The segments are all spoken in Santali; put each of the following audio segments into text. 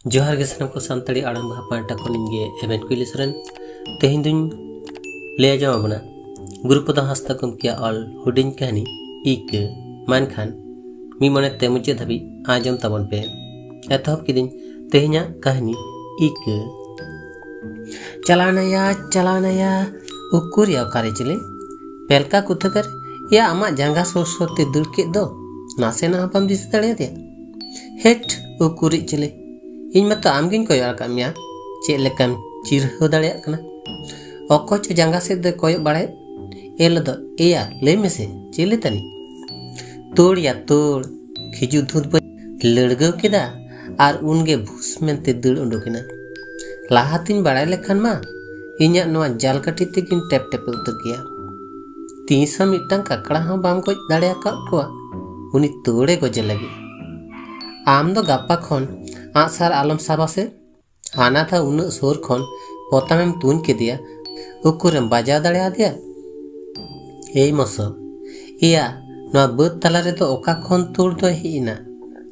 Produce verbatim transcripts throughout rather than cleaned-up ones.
ᱡᱚᱦᱟᱨ ᱜᱮ ᱥᱟᱱᱟᱢ ᱠᱚ, ᱥᱟᱱᱛᱟᱲᱤ ᱟᱲᱟᱝ ᱵᱟᱦᱟ ᱯᱟᱦᱴᱟ ᱠᱷᱚᱱ ᱤᱧ ᱜᱮ ᱮᱵᱷᱮᱱ ᱠᱩᱭᱞᱤ ᱥᱚᱨᱮᱱ᱾ ᱛᱮᱦᱮᱧ ᱫᱩᱧ ᱞᱟᱹᱭ ᱟᱸᱡᱚᱢ ᱟᱵᱚᱱᱟ ᱜᱩᱨᱩᱯᱚᱫᱚ ᱦᱟᱸᱥᱫᱟ ᱜᱚᱢᱠᱮᱭᱟᱜ ᱚᱞ ᱦᱩᱰᱤᱧ ᱠᱟᱹᱦᱱᱤ ᱤᱠᱟᱹ᱾ ᱢᱮᱱᱠᱷᱟᱱ ᱢᱤᱫ ᱢᱚᱱᱮ ᱛᱮ ᱢᱩᱪᱟᱹᱫ ᱫᱷᱟᱹᱵᱤᱡ ᱟᱸᱡᱚᱢ ᱛᱟᱵᱚᱱ ᱯᱮ᱾ ᱮᱛᱚᱦᱚᱵ ᱠᱤᱫᱟᱹᱧ ᱛᱮᱦᱮᱧᱟᱜ ᱠᱟᱹᱦᱱᱤ ᱤᱠᱟᱹ᱾ ᱪᱟᱞᱟᱣᱱᱟᱭᱟ, ᱪᱟᱞᱟᱣᱱᱟᱭᱟ, ᱩᱠᱩᱨᱭᱟ ᱚᱠᱟᱨᱮ ᱪᱤᱞᱤ? ᱯᱮᱞᱠᱟ ᱠᱩᱛᱷᱟᱹᱠᱟᱨ ᱭᱟ ᱟᱢᱟᱜ ᱡᱟᱸᱜᱟ ᱥᱩᱨ ᱥᱩᱨ ᱛᱮ ᱫᱟᱹᱲ ᱠᱮᱫ ᱫᱚ, ᱱᱟᱥᱮᱱᱟᱜ ᱦᱚᱸ ᱵᱟᱢ ᱫᱤᱥᱟᱹ ᱫᱟᱲᱮᱭᱟᱫᱮᱭᱟ? ᱦᱮᱴ, ᱩᱠᱩᱨᱤᱡ ᱪᱤᱞᱤ, ᱤᱧ ᱢᱟᱛᱚ ᱟᱢᱜᱤᱧ ᱠᱚᱭᱚᱜ ᱟᱠᱟᱫ ᱢᱮᱭᱟ, ᱪᱮᱫ ᱞᱮᱠᱟᱢ ᱪᱤᱨᱦᱟᱹᱣ ᱫᱟᱲᱮᱭᱟᱜ ᱠᱟᱱᱟ? ᱚᱠᱚᱭ ᱪᱚ ᱡᱟᱸᱜᱟ ᱥᱮᱫ ᱫᱚᱭ ᱠᱚᱭᱚᱜ ᱵᱟᱲᱟᱭᱮᱫ᱾ ᱮᱞ ᱫᱚ, ᱮᱭᱟ, ᱞᱟᱹᱭ ᱢᱮᱥᱮ, ᱪᱤᱞᱤ ᱛᱟᱹᱱᱤᱡ? ᱛᱳᱲ ᱭᱟ ᱛᱳᱲ, ᱠᱷᱤᱡᱩᱨ ᱫᱷᱩᱸᱛ ᱵᱟᱹᱧ ᱞᱟᱹᱲᱜᱟᱹᱣ ᱠᱮᱫᱟ ᱟᱨ ᱩᱱᱜᱮ ᱵᱷᱩᱥ ᱢᱮᱱᱛᱮ ᱫᱟᱹᱲ ᱩᱰᱩᱠ ᱮᱱᱟ᱾ ᱞᱟᱦᱟᱛᱤᱧ ᱵᱟᱲᱟᱭ ᱞᱮᱠᱷᱟᱱ ᱢᱟ ᱤᱧᱟᱜ ᱱᱚᱣᱟ ᱡᱟᱞ ᱠᱟᱹᱴᱷᱤ ᱛᱮᱜᱮᱧ ᱴᱮᱯ ᱴᱮᱯᱮ ᱩᱛᱟᱹᱨ ᱠᱮᱭᱟ᱾ ᱛᱤᱥ ᱦᱚᱸ ᱢᱤᱫᱴᱟᱝ ᱠᱟᱠᱲᱟ ᱦᱚᱸ ᱵᱟᱢ ᱜᱚᱡ ᱫᱟᱲᱮ ᱟᱠᱟᱫ ᱠᱚᱣᱟ ᱩᱱᱤ ᱛᱳᱲᱮ ᱜᱚᱡᱮ ᱞᱟᱹᱜᱤᱫ᱾ ᱟᱢ ᱫᱚ ᱜᱟᱯᱟ ᱠᱷᱚᱱ ᱟᱸᱜᱼᱥᱟᱨ ᱟᱞᱚᱢ ᱥᱟᱵᱟ ᱥᱮ᱾ ᱦᱟᱱᱟ ᱫᱷᱟᱣ ᱩᱱᱟᱹᱜ ᱥᱩᱨ ᱠᱷᱚᱱ ᱯᱚᱛᱟᱢᱮᱢ ᱛᱩᱧ ᱠᱮᱫᱮᱭᱟ, ᱩᱠᱩᱨᱮᱢ ᱵᱟᱡᱟᱣ ᱫᱟᱲᱮ ᱟᱫᱮᱭᱟ? ᱮᱭ ᱢᱚᱥᱚ, ᱮᱭᱟ, ᱱᱚᱣᱟ ᱵᱟᱹᱫᱽ ᱛᱟᱞᱟ ᱨᱮᱫᱚ ᱚᱠᱟ ᱠᱷᱚᱱ ᱛᱳᱲ ᱫᱚᱭ ᱦᱮᱡ ᱮᱱᱟ?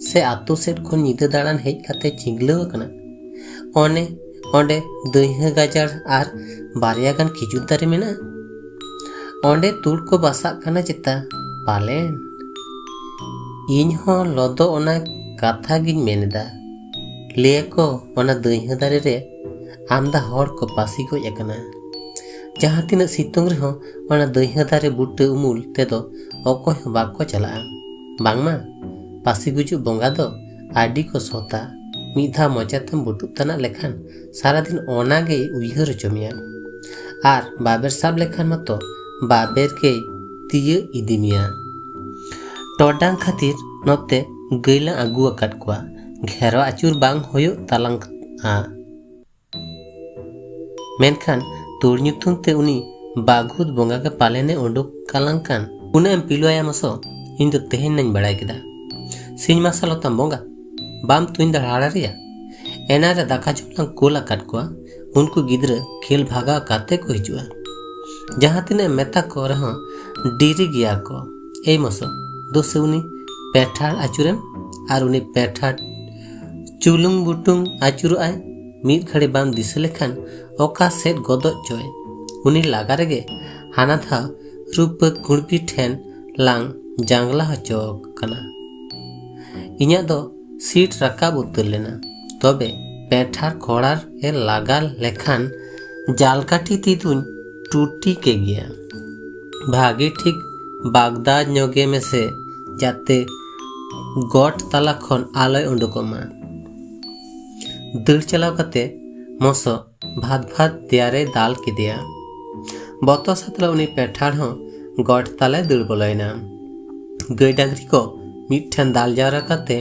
ᱥᱮ ᱟᱛᱳ ᱥᱮᱫ ᱠᱷᱚᱱ ᱧᱤᱫᱟᱹ ᱫᱟᱬᱟᱱ ᱦᱮᱡ ᱠᱟᱛᱮ ᱪᱤᱝᱜᱞᱟᱹᱣ ᱟᱠᱟᱱᱟ? ᱚᱱᱮ ᱚᱸᱰᱮ ᱫᱟᱹᱭᱦᱟᱹ ᱜᱟᱡᱟᱲ ᱟᱨ ᱵᱟᱨᱭᱟ ᱜᱟᱱ ᱠᱷᱤᱡᱩᱨ ᱫᱟᱨᱮ ᱢᱮᱱᱟᱜᱼᱟ᱾ ᱚᱸᱰᱮ ᱛᱩᱲ ᱠᱚ ᱵᱟᱥᱟᱜ ᱠᱟᱱᱟ ᱪᱮᱛᱟ ᱯᱟᱞᱮᱱ? ᱤᱧ ᱦᱚᱸ ᱞᱚᱫᱚ ᱚᱱᱟ ᱠᱟᱛᱷᱟ ᱜᱤᱧ ᱢᱮᱱ ᱮᱫᱟ᱾ ᱞᱟᱹᱭᱟᱠᱚ ᱚᱱᱟ ᱫᱟᱹᱭᱦᱟᱹ ᱫᱟᱨᱮ ᱨᱮ ᱟᱢᱫᱟ ᱦᱚᱲ ᱠᱚ ᱯᱟᱹᱥᱤ ᱜᱚᱡ ᱟᱠᱟᱱᱟ᱾ ᱡᱟᱦᱟᱸ ᱛᱤᱱᱟᱹᱜ ᱥᱤᱛᱩᱝ ᱨᱮᱦᱚᱸ ᱚᱱᱟ ᱫᱟᱹᱭᱦᱟᱹ ᱫᱟᱨᱮ ᱵᱩᱴᱟᱹ ᱩᱢᱩᱞ ᱛᱮᱫᱚ ᱚᱠᱚᱭ ᱦᱚᱸ ᱵᱟᱠᱚ ᱪᱟᱞᱟᱜᱼᱟ᱾ ᱵᱟᱝᱢᱟ ᱯᱟᱹᱥᱤ ᱜᱩᱡᱩᱜ ᱵᱚᱸᱜᱟ ᱫᱚ ᱟᱹᱰᱤ ᱠᱚ ᱥᱚᱛᱟ᱾ ᱢᱤᱫ ᱫᱷᱟᱣ ᱢᱚᱪᱟᱛᱮᱢ ᱵᱩᱴᱩᱵ ᱛᱟᱱᱟᱜ ᱞᱮᱠᱷᱟᱱ ᱥᱟᱨᱟᱫᱤᱱ ᱚᱱᱟ ᱜᱮᱭ ᱩᱭᱦᱟᱹᱨ ᱦᱚᱪᱚ ᱢᱮᱭᱟ᱾ ᱟᱨ ᱵᱟᱵᱮᱨ ᱥᱟᱵ ᱞᱮᱠᱷᱟᱱ ᱢᱟᱛᱚ ᱵᱟᱵᱮᱨ ᱜᱮᱭ ᱛᱤᱭᱟᱹᱜ ᱤᱫᱤ ᱢᱮᱭᱟ᱾ ᱴᱚᱨᱰᱟᱝ ᱠᱷᱟᱹᱛᱤᱨ ᱱᱚᱛᱮ ᱜᱟᱹᱭ ᱞᱟᱝ ᱟᱹᱜᱩ ᱟᱠᱟᱫ ᱠᱚᱣᱟ᱾ ᱜᱷᱮᱨᱣᱟ ᱟᱹᱪᱩᱨ ᱵᱟᱝ ᱦᱩᱭᱩᱜ ᱛᱟᱞᱟᱝᱟ᱾ ᱢᱮᱱᱠᱷᱟᱱ ᱛᱩᱲ ᱧᱩᱛᱩᱢ ᱛᱮ ᱩᱱᱤ ᱵᱟᱹᱜᱷᱩᱫ ᱵᱚᱸᱜᱟ ᱜᱮ ᱯᱟᱞᱮᱱᱮ ᱩᱰᱩᱠ ᱠᱟᱞᱟᱝ ᱠᱟᱱ᱾ ᱩᱱᱟᱹᱜ ᱮᱢ ᱯᱤᱞᱣᱟᱭᱟ ᱢᱚᱥᱚ, ᱤᱧ ᱫᱚ ᱛᱮᱦᱮᱧ ᱱᱟᱧ ᱵᱟᱲᱟᱭ ᱠᱮᱫᱟ᱾ ᱥᱤᱧ ᱢᱟᱨᱥᱟᱞ ᱟᱛᱟᱢ ᱵᱚᱸᱜᱟ, ᱵᱟᱢ ᱛᱩᱧ ᱫᱟᱲᱮ ᱟᱲᱟᱨᱮᱭᱟ? ᱮᱱᱟ ᱨᱮ ᱫᱟᱠᱟ ᱡᱚᱢ ᱞᱟᱝ ᱠᱩᱞ ᱟᱠᱟᱫ ᱠᱚᱣᱟ, ᱩᱱᱠᱩ ᱜᱤᱫᱽᱨᱟᱹ ᱠᱷᱮᱞ ᱵᱷᱟᱜᱟᱣ ᱠᱟᱛᱮ ᱠᱚ ᱦᱤᱡᱩᱜᱼᱟ᱾ ᱡᱟᱦᱟᱸ ᱛᱤᱱᱟᱹᱜ ᱮᱢ ᱢᱮᱛᱟ ᱠᱚ ᱨᱮᱦᱚᱸ ᱰᱮᱨᱤ ᱜᱮᱭᱟ ᱠᱚ᱾ ᱮᱭ ᱢᱚᱥᱚ, ᱫᱩᱥᱮ ᱩᱱᱤ ᱯᱮᱴᱷᱟᱲ ᱟᱹᱪᱩᱨᱮᱢ ᱟᱨ ᱩᱱᱤ ᱯᱮᱴᱷᱟᱲ ᱪᱩᱞᱩᱝ ᱵᱩᱴᱩᱝ ᱟᱹᱪᱩᱨᱚᱜᱼᱟᱭ, ᱢᱤᱫ ᱜᱷᱟᱹᱲᱤ ᱵᱟᱢ ᱫᱤᱥᱟᱹ ᱞᱮᱠᱷᱟᱱ ᱚᱠᱟ ᱥᱮᱫ ᱜᱚᱫᱚᱜ ᱪᱚᱭ᱾ ᱩᱱᱤ ᱞᱟᱜᱟ ᱨᱮᱜᱮ ᱦᱟᱱᱟ ᱫᱷᱟᱣ ᱨᱩᱯᱟᱹ ᱠᱩᱬᱵᱤ ᱴᱷᱮᱱ ᱞᱟᱝ ᱡᱟᱝᱜᱽᱞᱟ ᱦᱚᱪᱚ ᱠᱟᱱᱟ᱾ ᱤᱧᱟᱹᱜ ᱫᱚ ᱥᱤᱴ ᱨᱟᱠᱟᱵ ᱩᱛᱟᱹᱨ ᱞᱮᱱᱟ᱾ ᱛᱚᱵᱮ ᱯᱮᱴᱷᱟᱲ ᱠᱷᱚᱲᱟᱨ ᱮ ᱞᱟᱜᱟ ᱞᱮᱠᱷᱟᱱ ᱡᱟᱞᱠᱟᱴᱷᱤ ᱛᱤ ᱫᱩᱧ ᱴᱩᱴᱤ ᱠᱮ ᱜᱮᱭᱟ᱾ ᱵᱷᱟᱜᱮ ᱴᱷᱤᱠ ᱵᱟᱜᱽᱫᱟᱫ ᱧᱚᱜᱮ ᱢᱮᱥᱮ, ᱡᱟᱛᱮ ᱜᱚᱴ ᱛᱟᱞᱟ ᱠᱷᱚᱱ ᱟᱞᱚᱭ ᱩᱰᱩᱠᱚᱜ ᱢᱟ᱾ ᱫᱟᱹᱲ ᱪᱟᱞᱟᱣ ᱠᱟᱛᱮ ᱢᱚᱥᱚ ᱵᱷᱟᱫ ᱵᱷᱟᱫ ᱫᱮᱭᱟ ᱨᱮᱭ ᱫᱟᱞ ᱠᱮᱫᱮᱭᱟ᱾ ᱵᱚᱛᱚᱨ ᱥᱟᱛᱞᱟ ᱩᱱᱤ ᱯᱮᱴᱷᱟᱲ ᱦᱚᱸ ᱜᱚᱴ ᱛᱟᱞᱟᱭ ᱫᱟᱹᱲ ᱵᱚᱞᱚᱭᱮᱱᱟ᱾ ᱜᱟᱹᱭ ᱰᱟᱝᱨᱤ ᱠᱚ ᱢᱤᱫ ᱴᱷᱮᱱ ᱫᱟᱞ ᱡᱟᱣᱨᱟ ᱠᱟᱛᱮ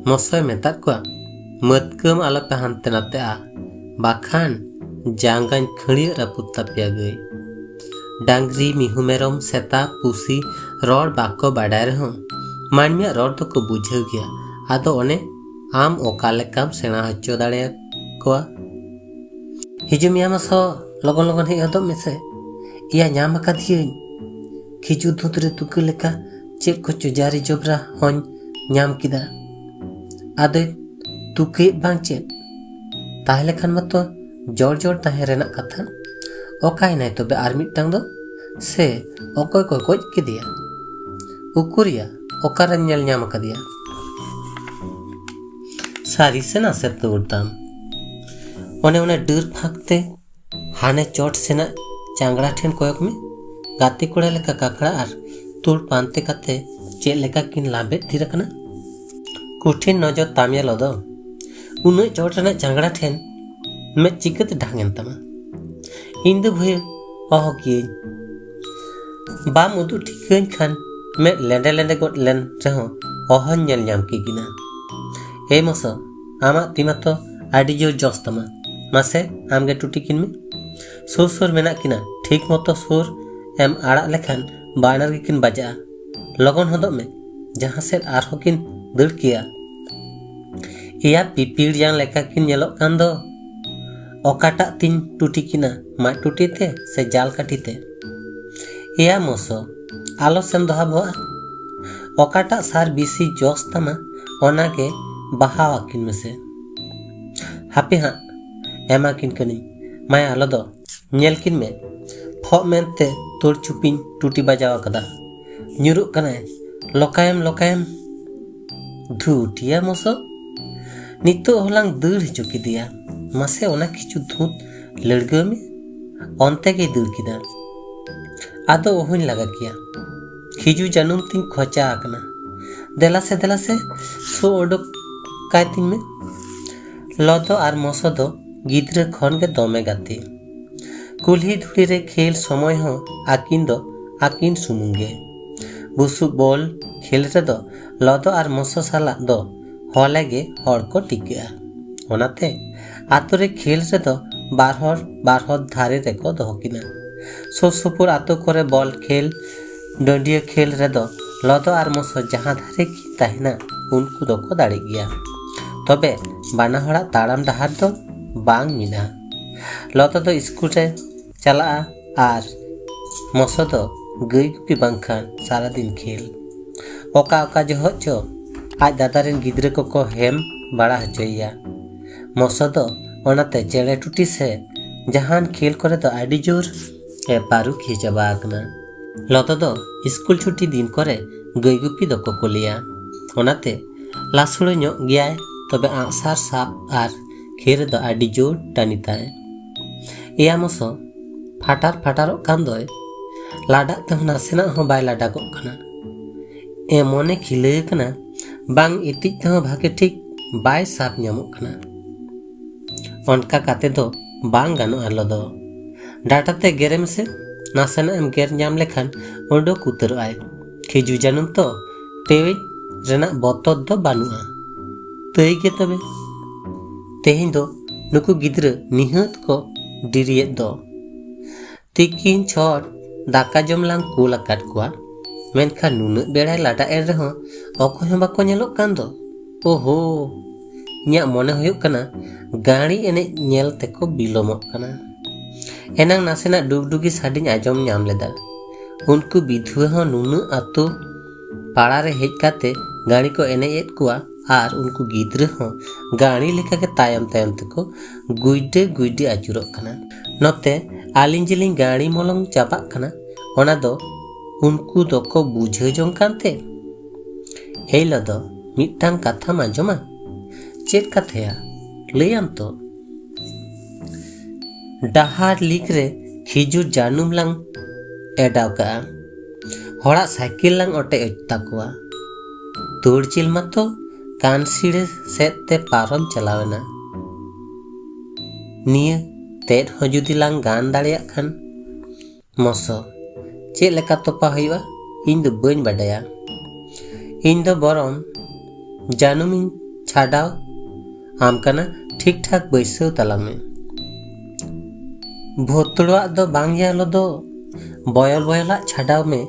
ᱢᱚᱥᱚᱭ ᱢᱮᱛᱟᱫ ᱠᱚᱣᱟ, "ᱢᱟᱹᱛᱠᱟᱹᱢ ᱟᱞᱚᱯᱮ ᱦᱟᱱᱛᱮ ᱱᱟᱛᱮᱜᱼᱟ, ᱵᱟᱠᱷᱟᱱ ᱡᱟᱸᱜᱟᱧ ᱠᱷᱟᱹᱲᱭᱟᱹᱜ ᱨᱟᱹᱯᱩᱫ ᱛᱟᱯᱮᱭᱟ ᱜᱟᱹᱭ᱾" ᱰᱟᱝᱨᱤ, ᱢᱤᱦᱩ, ᱢᱮᱨᱚᱢ, ᱥᱮᱛᱟ, ᱯᱩᱥᱤ ᱨᱚᱲ ᱵᱟᱠᱚ ᱵᱟᱰᱟᱭ ᱨᱮᱦᱚᱸ ᱢᱟᱹᱱᱢᱤᱭᱟᱜ ᱨᱚᱲ ᱫᱚᱠᱚ ᱵᱩᱡᱷᱟᱹᱣ ᱜᱮᱭᱟ᱾ ᱟᱫᱚ ᱚᱱᱮ ᱟᱢ ᱚᱠᱟ ᱞᱮᱠᱟᱢ ᱥᱮᱬᱟ ᱦᱚᱪᱚ ᱫᱟᱲᱮᱭᱟᱠᱚᱣᱟ? ᱦᱤᱡᱩᱜ ᱢᱮᱭᱟ ᱢᱟᱥᱚ, ᱞᱚᱜᱚᱱ ᱞᱚᱜᱚᱱ ᱦᱮᱡ ᱦᱚᱫᱚᱜ ᱢᱮᱥᱮ᱾ ᱮᱭᱟ, ᱧᱟᱢ ᱟᱠᱟᱫᱤᱭᱟᱹᱧ᱾ ᱠᱷᱤᱡᱩᱨ ᱫᱷᱩᱛ ᱨᱮ ᱛᱩᱠᱟᱹ ᱞᱮᱠᱟ ᱪᱮᱫ ᱠᱚᱪᱚ ᱡᱟᱹᱨᱤ ᱡᱚᱵᱽᱨᱟ ᱦᱚᱧ ᱧᱟᱢ ᱠᱮᱫᱟ᱾ ᱟᱫᱚᱭ ᱛᱩᱠᱟᱹᱭᱮᱫ ᱵᱟᱝ ᱪᱮᱫ? ᱛᱟᱦᱞᱮ ᱠᱷᱟᱱ ᱢᱟᱛᱚ ᱡᱚᱲ ᱡᱚᱲ ᱛᱟᱦᱮᱸ ᱨᱮᱱᱟᱜ ᱠᱟᱛᱷᱟ᱾ ᱚᱠᱟᱭᱮᱱᱟᱭ ᱛᱚᱵᱮ ᱟᱨ ᱢᱤᱫᱴᱟᱝ ᱫᱚ? ᱥᱮ ᱚᱠᱚᱭ ᱠᱚ ᱜᱚᱡ ᱠᱮᱫᱮᱭᱟ? ᱩᱠᱩᱨᱤᱭᱟ, ᱚᱠᱟᱨᱮᱢ ᱧᱮᱞ ᱧᱟᱢ ᱟᱠᱟᱫᱮᱭᱟ? ᱥᱟᱹᱨᱤ ᱥᱮ ᱱᱟᱥᱮ ᱫᱟᱹᱲ ᱛᱟᱢ? ᱚᱱᱮ ᱚᱱᱟ ᱰᱟᱹᱨ ᱯᱷᱟᱸᱠ ᱛᱮ ᱦᱟᱱᱮ ᱪᱚᱴ ᱥᱮᱱᱟᱜ ᱪᱟᱝᱜᱲᱟ ᱴᱷᱮᱱ ᱠᱚᱭᱚᱜ ᱢᱮ᱾ ᱜᱟᱛᱮ ᱠᱚᱲᱟ ᱞᱮᱠᱟ ᱠᱟᱠᱲᱟ ᱟᱨ ᱛᱩᱲ ᱯᱟᱱᱛᱮ ᱠᱟᱛᱮ ᱪᱮᱫ ᱞᱮᱠᱟ ᱠᱤᱱ ᱞᱟᱵᱮᱫ ᱛᱷᱤᱨ ᱟᱠᱟᱱᱟ᱾ ᱠᱚᱴᱷᱤᱱ ᱱᱚᱡᱚᱨ ᱛᱟᱢ ᱭᱟ ᱞᱚᱫᱚ᱾ ᱩᱱᱟᱹᱜ ᱪᱚᱴ ᱨᱮᱱᱟᱜ ᱪᱟᱝᱜᱲᱟ ᱴᱷᱮᱱ ᱢᱮᱫ ᱪᱤᱠᱟᱹᱛᱮ ᱰᱷᱟᱝ ᱮᱱ ᱛᱟᱢᱟ? ᱤᱧ ᱫᱚ ᱵᱷᱟᱹᱭ ᱚᱦᱚ ᱠᱤᱭᱟᱹᱧ᱾ ᱵᱟᱢ ᱩᱫᱩᱜ ᱴᱷᱤᱠᱟᱹᱧ ᱠᱷᱟᱱ ᱢᱮᱫ ᱞᱮᱸᱰᱮ ᱞᱮᱸᱰᱮ ᱜᱚᱫ ᱞᱮᱱ ᱨᱮᱦᱚᱸ ᱚᱦᱚᱧ ᱧᱮᱞ ᱧᱟᱢ ᱠᱮ ᱠᱤᱱᱟ᱾ ᱮ ᱢᱚᱥᱚ, ᱟᱢᱟᱜ ᱛᱤ ᱢᱟᱛᱚ ᱟᱹᱰᱤ ᱡᱳᱨ ᱡᱚᱥ ᱛᱟᱢᱟ᱾ ᱢᱟᱥᱮ, ᱟᱢᱜᱮ ᱴᱩᱴᱤ ᱠᱤᱱ ᱢᱮ᱾ ᱥᱩᱨ ᱥᱩᱨ ᱢᱮᱱᱟᱜ ᱠᱤᱱᱟ, ᱴᱷᱤᱠ ᱢᱚᱛᱚ ᱥᱩᱨ ᱮᱢ ᱟᱲᱟᱜ ᱞᱮᱠᱷᱟᱱ ᱵᱟᱱᱟᱨ ᱜᱮᱠᱤᱱ ᱵᱟᱡᱟᱜᱼᱟ᱾ ᱞᱚᱜᱚᱱ ᱦᱚᱫᱚᱜ ᱢᱮ, ᱡᱟᱦᱟᱸ ᱥᱮᱫ ᱟᱨᱦᱚᱸ ᱠᱤᱱ ᱫᱟᱹᱲ ᱠᱮᱭᱟ᱾ ᱮᱭᱟ, ᱯᱤᱯᱤᱲ ᱡᱟᱝ ᱞᱮᱠᱟ ᱠᱤᱱ ᱧᱮᱞᱚᱜ ᱠᱟᱱ ᱫᱚ᱾ ᱚᱠᱟᱴᱟᱜ ᱛᱤᱧ ᱴᱩᱴᱤ ᱠᱤᱱᱟ, ᱢᱟᱫ ᱴᱩᱴᱤ ᱛᱮ ᱥᱮ ᱡᱟᱞ ᱠᱟᱹᱴᱷᱤ ᱛᱮ? ᱮᱭᱟ ᱢᱚᱥᱚ, ᱟᱞᱚ ᱥᱮᱢ ᱫᱚᱦᱟ ᱵᱚᱦᱚᱜᱼᱟ᱾ ᱚᱠᱟᱴᱟᱜ ᱥᱟᱨ ᱵᱤᱥᱤ ᱡᱚᱥ ᱛᱟᱢᱟ, ᱚᱱᱟᱜᱮ ᱵᱟᱦᱟᱣ ᱟᱹᱠᱤᱱ ᱢᱮᱥᱮ᱾ ᱦᱟᱯᱮ ᱦᱟᱸᱜ, ᱮᱢᱟ ᱠᱤᱱ ᱠᱟᱹᱱᱟᱹᱧ᱾ ᱢᱟᱭᱟ, ᱞᱚᱫᱚ, ᱧᱮᱞ ᱠᱤᱱ ᱢᱮ, ᱯᱷᱚᱜ ᱢᱮᱱᱛᱮ ᱛᱳᱲ ᱪᱩᱯᱤᱧ ᱴᱩᱴᱤ ᱵᱟᱡᱟᱣ ᱟᱠᱟᱫᱟ᱾ ᱧᱩᱨᱩᱜ ᱠᱟᱱᱟᱭ, ᱞᱚᱠᱟᱭᱮᱢ, ᱞᱚᱠᱟᱭᱮᱢ᱾ ᱫᱷᱩᱴᱤᱭᱟ ᱢᱚᱥᱚ, ᱱᱤᱛᱚᱜ ᱦᱚᱞᱟᱝ ᱫᱟᱹᱲ ᱦᱚᱪᱚ ᱠᱮᱫᱮᱭᱟ᱾ ᱢᱟᱥᱮ, ᱚᱱᱟ ᱠᱤᱪᱷᱩ ᱫᱷᱩᱸᱛ ᱞᱟᱹᱲᱜᱟᱹᱣ ᱢᱮ᱾ ᱚᱱᱛᱮ ᱜᱮᱭ ᱫᱟᱹᱲ ᱠᱮᱫᱟ᱾ ᱟᱫᱚ ᱚᱦᱚᱧ ᱞᱟᱜᱟ ᱠᱮᱭᱟ᱾ ᱠᱷᱤᱡᱩ ᱡᱟᱹᱱᱩᱢ ᱛᱤᱧ ᱠᱷᱚᱪᱟ ᱟᱠᱟᱱᱟ᱾ ᱫᱮᱞᱟ ᱥᱮ, ᱫᱮᱞᱟ ᱥᱮ, ᱥᱳ ᱚᱰᱚᱠ ᱠᱟᱭ ᱛᱤᱧ ᱢᱮ᱾ ᱞᱚᱫᱚ ᱟᱨ ᱢᱚᱥᱚ ᱫᱚ ᱜᱤᱫᱽᱨᱟᱹ ᱠᱷᱚᱱ ᱜᱮ ᱫᱚᱢᱮ ᱜᱟᱛᱮ᱾ ᱠᱩᱞᱦᱤ ᱫᱷᱩᱲᱤ ᱨᱮ ᱠᱷᱮᱞ ᱥᱚᱢᱚᱭ ᱦᱚᱸ ᱟᱹᱠᱤᱱ ᱫᱚ ᱟᱹᱠᱤᱱ ᱥᱩᱢᱩᱝ ᱜᱮ᱾ ᱵᱩᱥᱩᱵ ᱵᱚᱞ ᱠᱷᱮᱞ ᱨᱮᱫᱚ ᱞᱚᱫᱚ ᱟᱨ ᱢᱚᱥᱚ ᱥᱟᱞᱟᱜ ᱫᱚ ᱦᱚᱞᱮ ᱜᱮ ᱦᱚᱲ ᱠᱚ ᱴᱤᱠᱟᱹᱜᱼᱟ᱾ ᱚᱱᱟᱛᱮ ᱟᱛᱳ ᱨᱮ ᱠᱷᱮᱞ ᱨᱮᱫᱚ ᱵᱟᱨ ᱦᱚᱲ ᱵᱟᱨ ᱦᱚᱲ ᱫᱷᱟᱨᱮ ᱨᱮᱠᱚ ᱫᱚᱦᱚ ᱠᱤᱱᱟ᱾ ᱥᱩᱨ ᱥᱩᱯᱩᱨ ᱟᱛᱳ ᱠᱚᱨᱮ ᱵᱚᱞ ᱠᱷᱮᱞ, ᱰᱟᱹᱰᱤᱭᱟᱹ ᱠᱷᱮᱞ ᱨᱮᱫᱚ ᱞᱚᱫᱚ ᱟᱨ ᱢᱚᱥᱚ ᱡᱟᱦᱟᱸ ᱫᱷᱟᱨᱮ ᱠᱤᱱ ᱛᱟᱦᱮᱱᱟ, ᱩᱱᱠᱩ ᱫᱚᱠᱚ ᱫᱟᱲᱮᱜ ᱜᱮᱭᱟ᱾ ᱛᱚᱵᱮ ᱵᱟᱱᱟ ᱦᱚᱲᱟᱜ ᱛᱟᱲᱟᱢ ᱰᱟᱦᱟᱨ ᱫᱚ ᱵᱟᱝ ᱢᱤᱫᱟ᱾ ᱞᱚᱫᱚ ᱫᱚ ᱥᱠᱩᱞ ᱨᱮ ᱪᱟᱞᱟᱜᱼᱟ ᱟᱨ ᱢᱚᱥᱚ ᱫᱚ ᱜᱟᱹᱭ ᱜᱩᱯᱤ ᱵᱟᱝᱠᱷᱟᱱ ᱥᱟᱨᱟᱫᱤᱱ ᱠᱷᱮᱞ᱾ ᱚᱠᱟ ᱚᱠᱟ ᱡᱚᱦᱚᱜ ᱪᱚ ᱟᱡ ᱫᱟᱫᱟ ᱨᱮᱱ ᱜᱤᱫᱽᱨᱟᱹ ᱠᱚᱠᱚ ᱦᱮᱢ ᱵᱟᱲᱟ ᱦᱚᱪᱚᱭᱮᱭᱟ᱾ ᱢᱚᱥᱚ ᱫᱚ ᱚᱱᱟᱛᱮ ᱪᱮᱬᱮ ᱴᱩᱴᱤ ᱥᱮ ᱡᱟᱦᱟᱱ ᱠᱷᱮᱞ ᱠᱚᱨᱮ ᱫᱚ ᱟᱹᱰᱤ ᱡᱳᱨ ᱮ ᱯᱟᱹᱨᱩᱠᱷᱤᱭᱟᱹ ᱪᱟᱵᱟ ᱟᱠᱟᱱᱟ᱾ ᱞᱚᱫᱚ ᱫᱚ ᱥᱠᱩᱞ ᱪᱷᱩᱴᱤ ᱫᱤᱱ ᱠᱚᱨᱮ ᱜᱟᱹᱭ ᱜᱩᱯᱤ ᱫᱚᱠᱚ ᱠᱩᱞᱮᱭᱟ᱾ ᱚᱱᱟᱛᱮ ᱞᱟᱥᱩᱲᱟᱹ ᱧᱚᱜ ᱜᱮᱭᱟᱭ, ᱛᱚᱵᱮ ᱟᱸᱜᱼᱥᱟᱨ ᱥᱟᱵ ᱟᱨ ᱠᱷᱮᱞ ᱨᱮᱫᱚ ᱟᱹᱰᱤ ᱡᱳᱨ ᱴᱟᱹᱱᱤ ᱛᱟᱭ᱾ ᱮᱭᱟ ᱢᱚᱥᱚ, ᱯᱷᱟᱴᱟᱨ ᱯᱷᱟᱴᱟᱨᱚᱜ ᱠᱟᱱ ᱫᱚᱭ, ᱞᱟᱰᱟᱜ ᱛᱮᱦᱚᱸ ᱱᱟᱥᱮᱱᱟᱜ ᱦᱚᱸ ᱵᱟᱭ ᱞᱟᱰᱟᱜᱚᱜ ᱠᱟᱱᱟ᱾ ᱮᱢᱚᱱᱮ ᱠᱷᱤᱞᱟᱹ ᱠᱟᱱᱟ, ᱵᱟᱝ ᱤᱛᱤᱡ ᱛᱮᱦᱚᱸ ᱵᱷᱟᱜᱮ ᱴᱷᱤᱠ ᱵᱟᱭ ᱥᱟᱵ ᱧᱟᱢᱚᱜ ᱠᱟᱱᱟ᱾ ᱚᱱᱠᱟ ᱠᱟᱛᱮ ᱫᱚ ᱵᱟᱝ ᱜᱟᱱᱚᱜᱼᱟ ᱞᱚᱫᱚ᱾ ᱰᱟᱴᱟ ᱛᱮ ᱜᱮᱨᱮ ᱢᱮᱥᱮ, ᱱᱟᱥᱮᱱᱟᱜ ᱮᱢ ᱜᱮᱨ ᱧᱟᱢ ᱞᱮᱠᱷᱟᱱ ᱩᱰᱩᱠ ᱩᱛᱟᱹᱨᱚᱜ ᱟᱭ᱾ ᱠᱷᱤᱡᱩ ᱡᱟᱹᱱᱩᱢ ᱛᱚ ᱴᱮᱣᱮᱡ ᱨᱮᱱᱟᱜ ᱵᱚᱛᱚᱨ ᱫᱚ ᱵᱟᱹᱱᱩᱜᱼᱟ᱾ ᱛᱟᱹᱭ ᱜᱮ ᱛᱚᱵᱮ᱾ ᱛᱮᱦᱮᱧ ᱫᱚ ᱱᱩᱠᱩ ᱜᱤᱫᱽᱨᱟᱹ ᱱᱤᱦᱟᱹᱛ ᱠᱚ ᱰᱮᱨᱤᱭᱮᱫ ᱫᱚ᱾ ᱛᱤᱠᱤᱱ ᱪᱷᱚᱴ ᱫᱟᱠᱟ ᱡᱚᱢ ᱞᱟᱝ ᱠᱩᱞ ᱟᱠᱟᱫ ᱠᱚᱣᱟ, ᱢᱮᱱᱠᱷᱟᱱ ᱱᱩᱱᱟᱹᱜ ᱵᱮᱲᱟᱭ ᱞᱟᱰᱟ ᱮᱱ ᱨᱮᱦᱚᱸ ᱚᱠᱚᱭ ᱦᱚᱸ ᱵᱟᱠᱚ ᱧᱮᱞᱚᱜ ᱠᱟᱱ ᱫᱚ᱾ ᱳᱦᱳ, ᱤᱧᱟᱹᱜ ᱢᱚᱱᱮ ᱦᱩᱭᱩᱜ ᱠᱟᱱᱟ ᱜᱟᱹᱲᱤ ᱮᱱᱮᱡ ᱧᱮᱞ ᱛᱮᱠᱚ ᱵᱤᱞᱚᱢᱚᱜ ᱠᱟᱱᱟ᱾ ᱮᱱᱟᱝ ᱱᱟᱥᱮᱱᱟᱜ ᱰᱩᱜᱰᱩᱜᱤ ᱥᱟᱰᱮᱧ ᱟᱸᱡᱚᱢ ᱧᱟᱢ ᱞᱮᱫᱟ᱾ ᱩᱱᱠᱩ ᱵᱤᱫᱷᱩᱣᱟᱹ ᱦᱚᱸ ᱱᱩᱱᱟᱹᱜ ᱟᱛᱳ ᱯᱟᱲᱟ ᱨᱮ ᱦᱮᱡ ᱠᱟᱛᱮ ᱜᱟᱹᱲᱤ ᱠᱚ ᱮᱱᱮᱡ ᱮᱫ ᱠᱚᱣᱟ, ᱟᱨ ᱩᱱᱠᱩ ᱜᱤᱫᱽᱨᱟᱹ ᱦᱚᱸ ᱜᱟᱹᱲᱤ ᱞᱮᱠᱟᱜᱮ ᱛᱟᱭᱚᱢ ᱛᱟᱭᱚᱢ ᱛᱮᱠᱚ ᱜᱩᱭᱰᱟᱹ ᱜᱩᱭᱰᱟᱹ ᱟᱹᱪᱩᱨᱚᱜ ᱠᱟᱱᱟ᱾ ᱱᱚᱛᱮ ᱟᱹᱞᱤᱧ ᱡᱮᱞᱤᱧ ᱜᱟᱹᱲᱤ ᱢᱚᱞᱚᱝ ᱪᱟᱵᱟᱜ ᱠᱟᱱᱟ, ᱚᱱᱟ ᱫᱚ ᱩᱱᱠᱩ ᱫᱚᱠᱚ ᱵᱩᱡᱷᱟᱹᱣ ᱡᱚᱝ ᱠᱟᱱᱛᱮ᱾ ᱮᱭ ᱞᱚᱫᱚ, ᱢᱤᱫᱴᱟᱝ ᱠᱟᱛᱷᱟᱢ ᱟᱸᱡᱚᱢᱟ? ᱪᱮᱫ ᱠᱟᱛᱷᱟᱭᱟ? ᱞᱟᱹᱭᱟᱢ ᱛᱚ᱾ ᱰᱟᱦᱟᱨ ᱞᱤᱠ ᱨᱮ ᱠᱷᱤᱡᱩᱨ ᱡᱟᱹᱱᱩᱢ ᱞᱟᱝ ᱮᱰᱟᱣ ᱠᱟᱜᱼᱟ᱾ ᱦᱚᱲᱟᱜ ᱥᱟᱭᱠᱮᱞ ᱞᱟᱝ ᱚᱴᱮᱡ ᱛᱟᱠᱚᱣᱟ᱾ ᱛᱩᱲᱪᱤᱞ ᱢᱟᱛᱚ ᱠᱟᱱᱥᱤᱲᱟᱹ ᱥᱮᱫ ᱛᱮ ᱯᱟᱨᱚᱢ ᱪᱟᱞᱟᱣ ᱮᱱᱟ᱾ ᱱᱤᱭᱟᱹ ᱛᱮᱫ ᱦᱚᱸ ᱡᱩᱫᱤ ᱞᱟᱝ ᱜᱟᱱ ᱫᱟᱲᱮᱭᱟᱜ ᱠᱷᱟᱱ᱾ ᱢᱚᱥᱚ, ᱪᱮᱫ ᱞᱮᱠᱟ ᱛᱚᱯᱟ ᱦᱩᱭᱩᱜᱼᱟ, ᱤᱧ ᱫᱚ ᱵᱟᱹᱧ ᱵᱟᱰᱟᱭᱟ᱾ ᱤᱧ ᱫᱚ ᱵᱚᱨᱚᱝ ᱡᱟᱹᱱᱩᱢᱤᱧ ᱪᱷᱟᱰᱟᱣ ᱟᱢ ᱠᱟᱱᱟ, ᱴᱷᱤᱠ ᱴᱷᱟᱠ ᱵᱟᱹᱭᱥᱟᱹᱣ ᱛᱟᱞᱟᱝ ᱢᱮ᱾ ᱵᱷᱚᱛᱲᱚᱣᱟᱜ ᱫᱚ ᱵᱟᱝ ᱭᱟ ᱞᱚᱫᱚ, ᱵᱚᱭᱚᱞ ᱵᱚᱭᱚᱞᱟᱜ ᱪᱷᱟᱰᱟᱣ ᱢᱮ᱾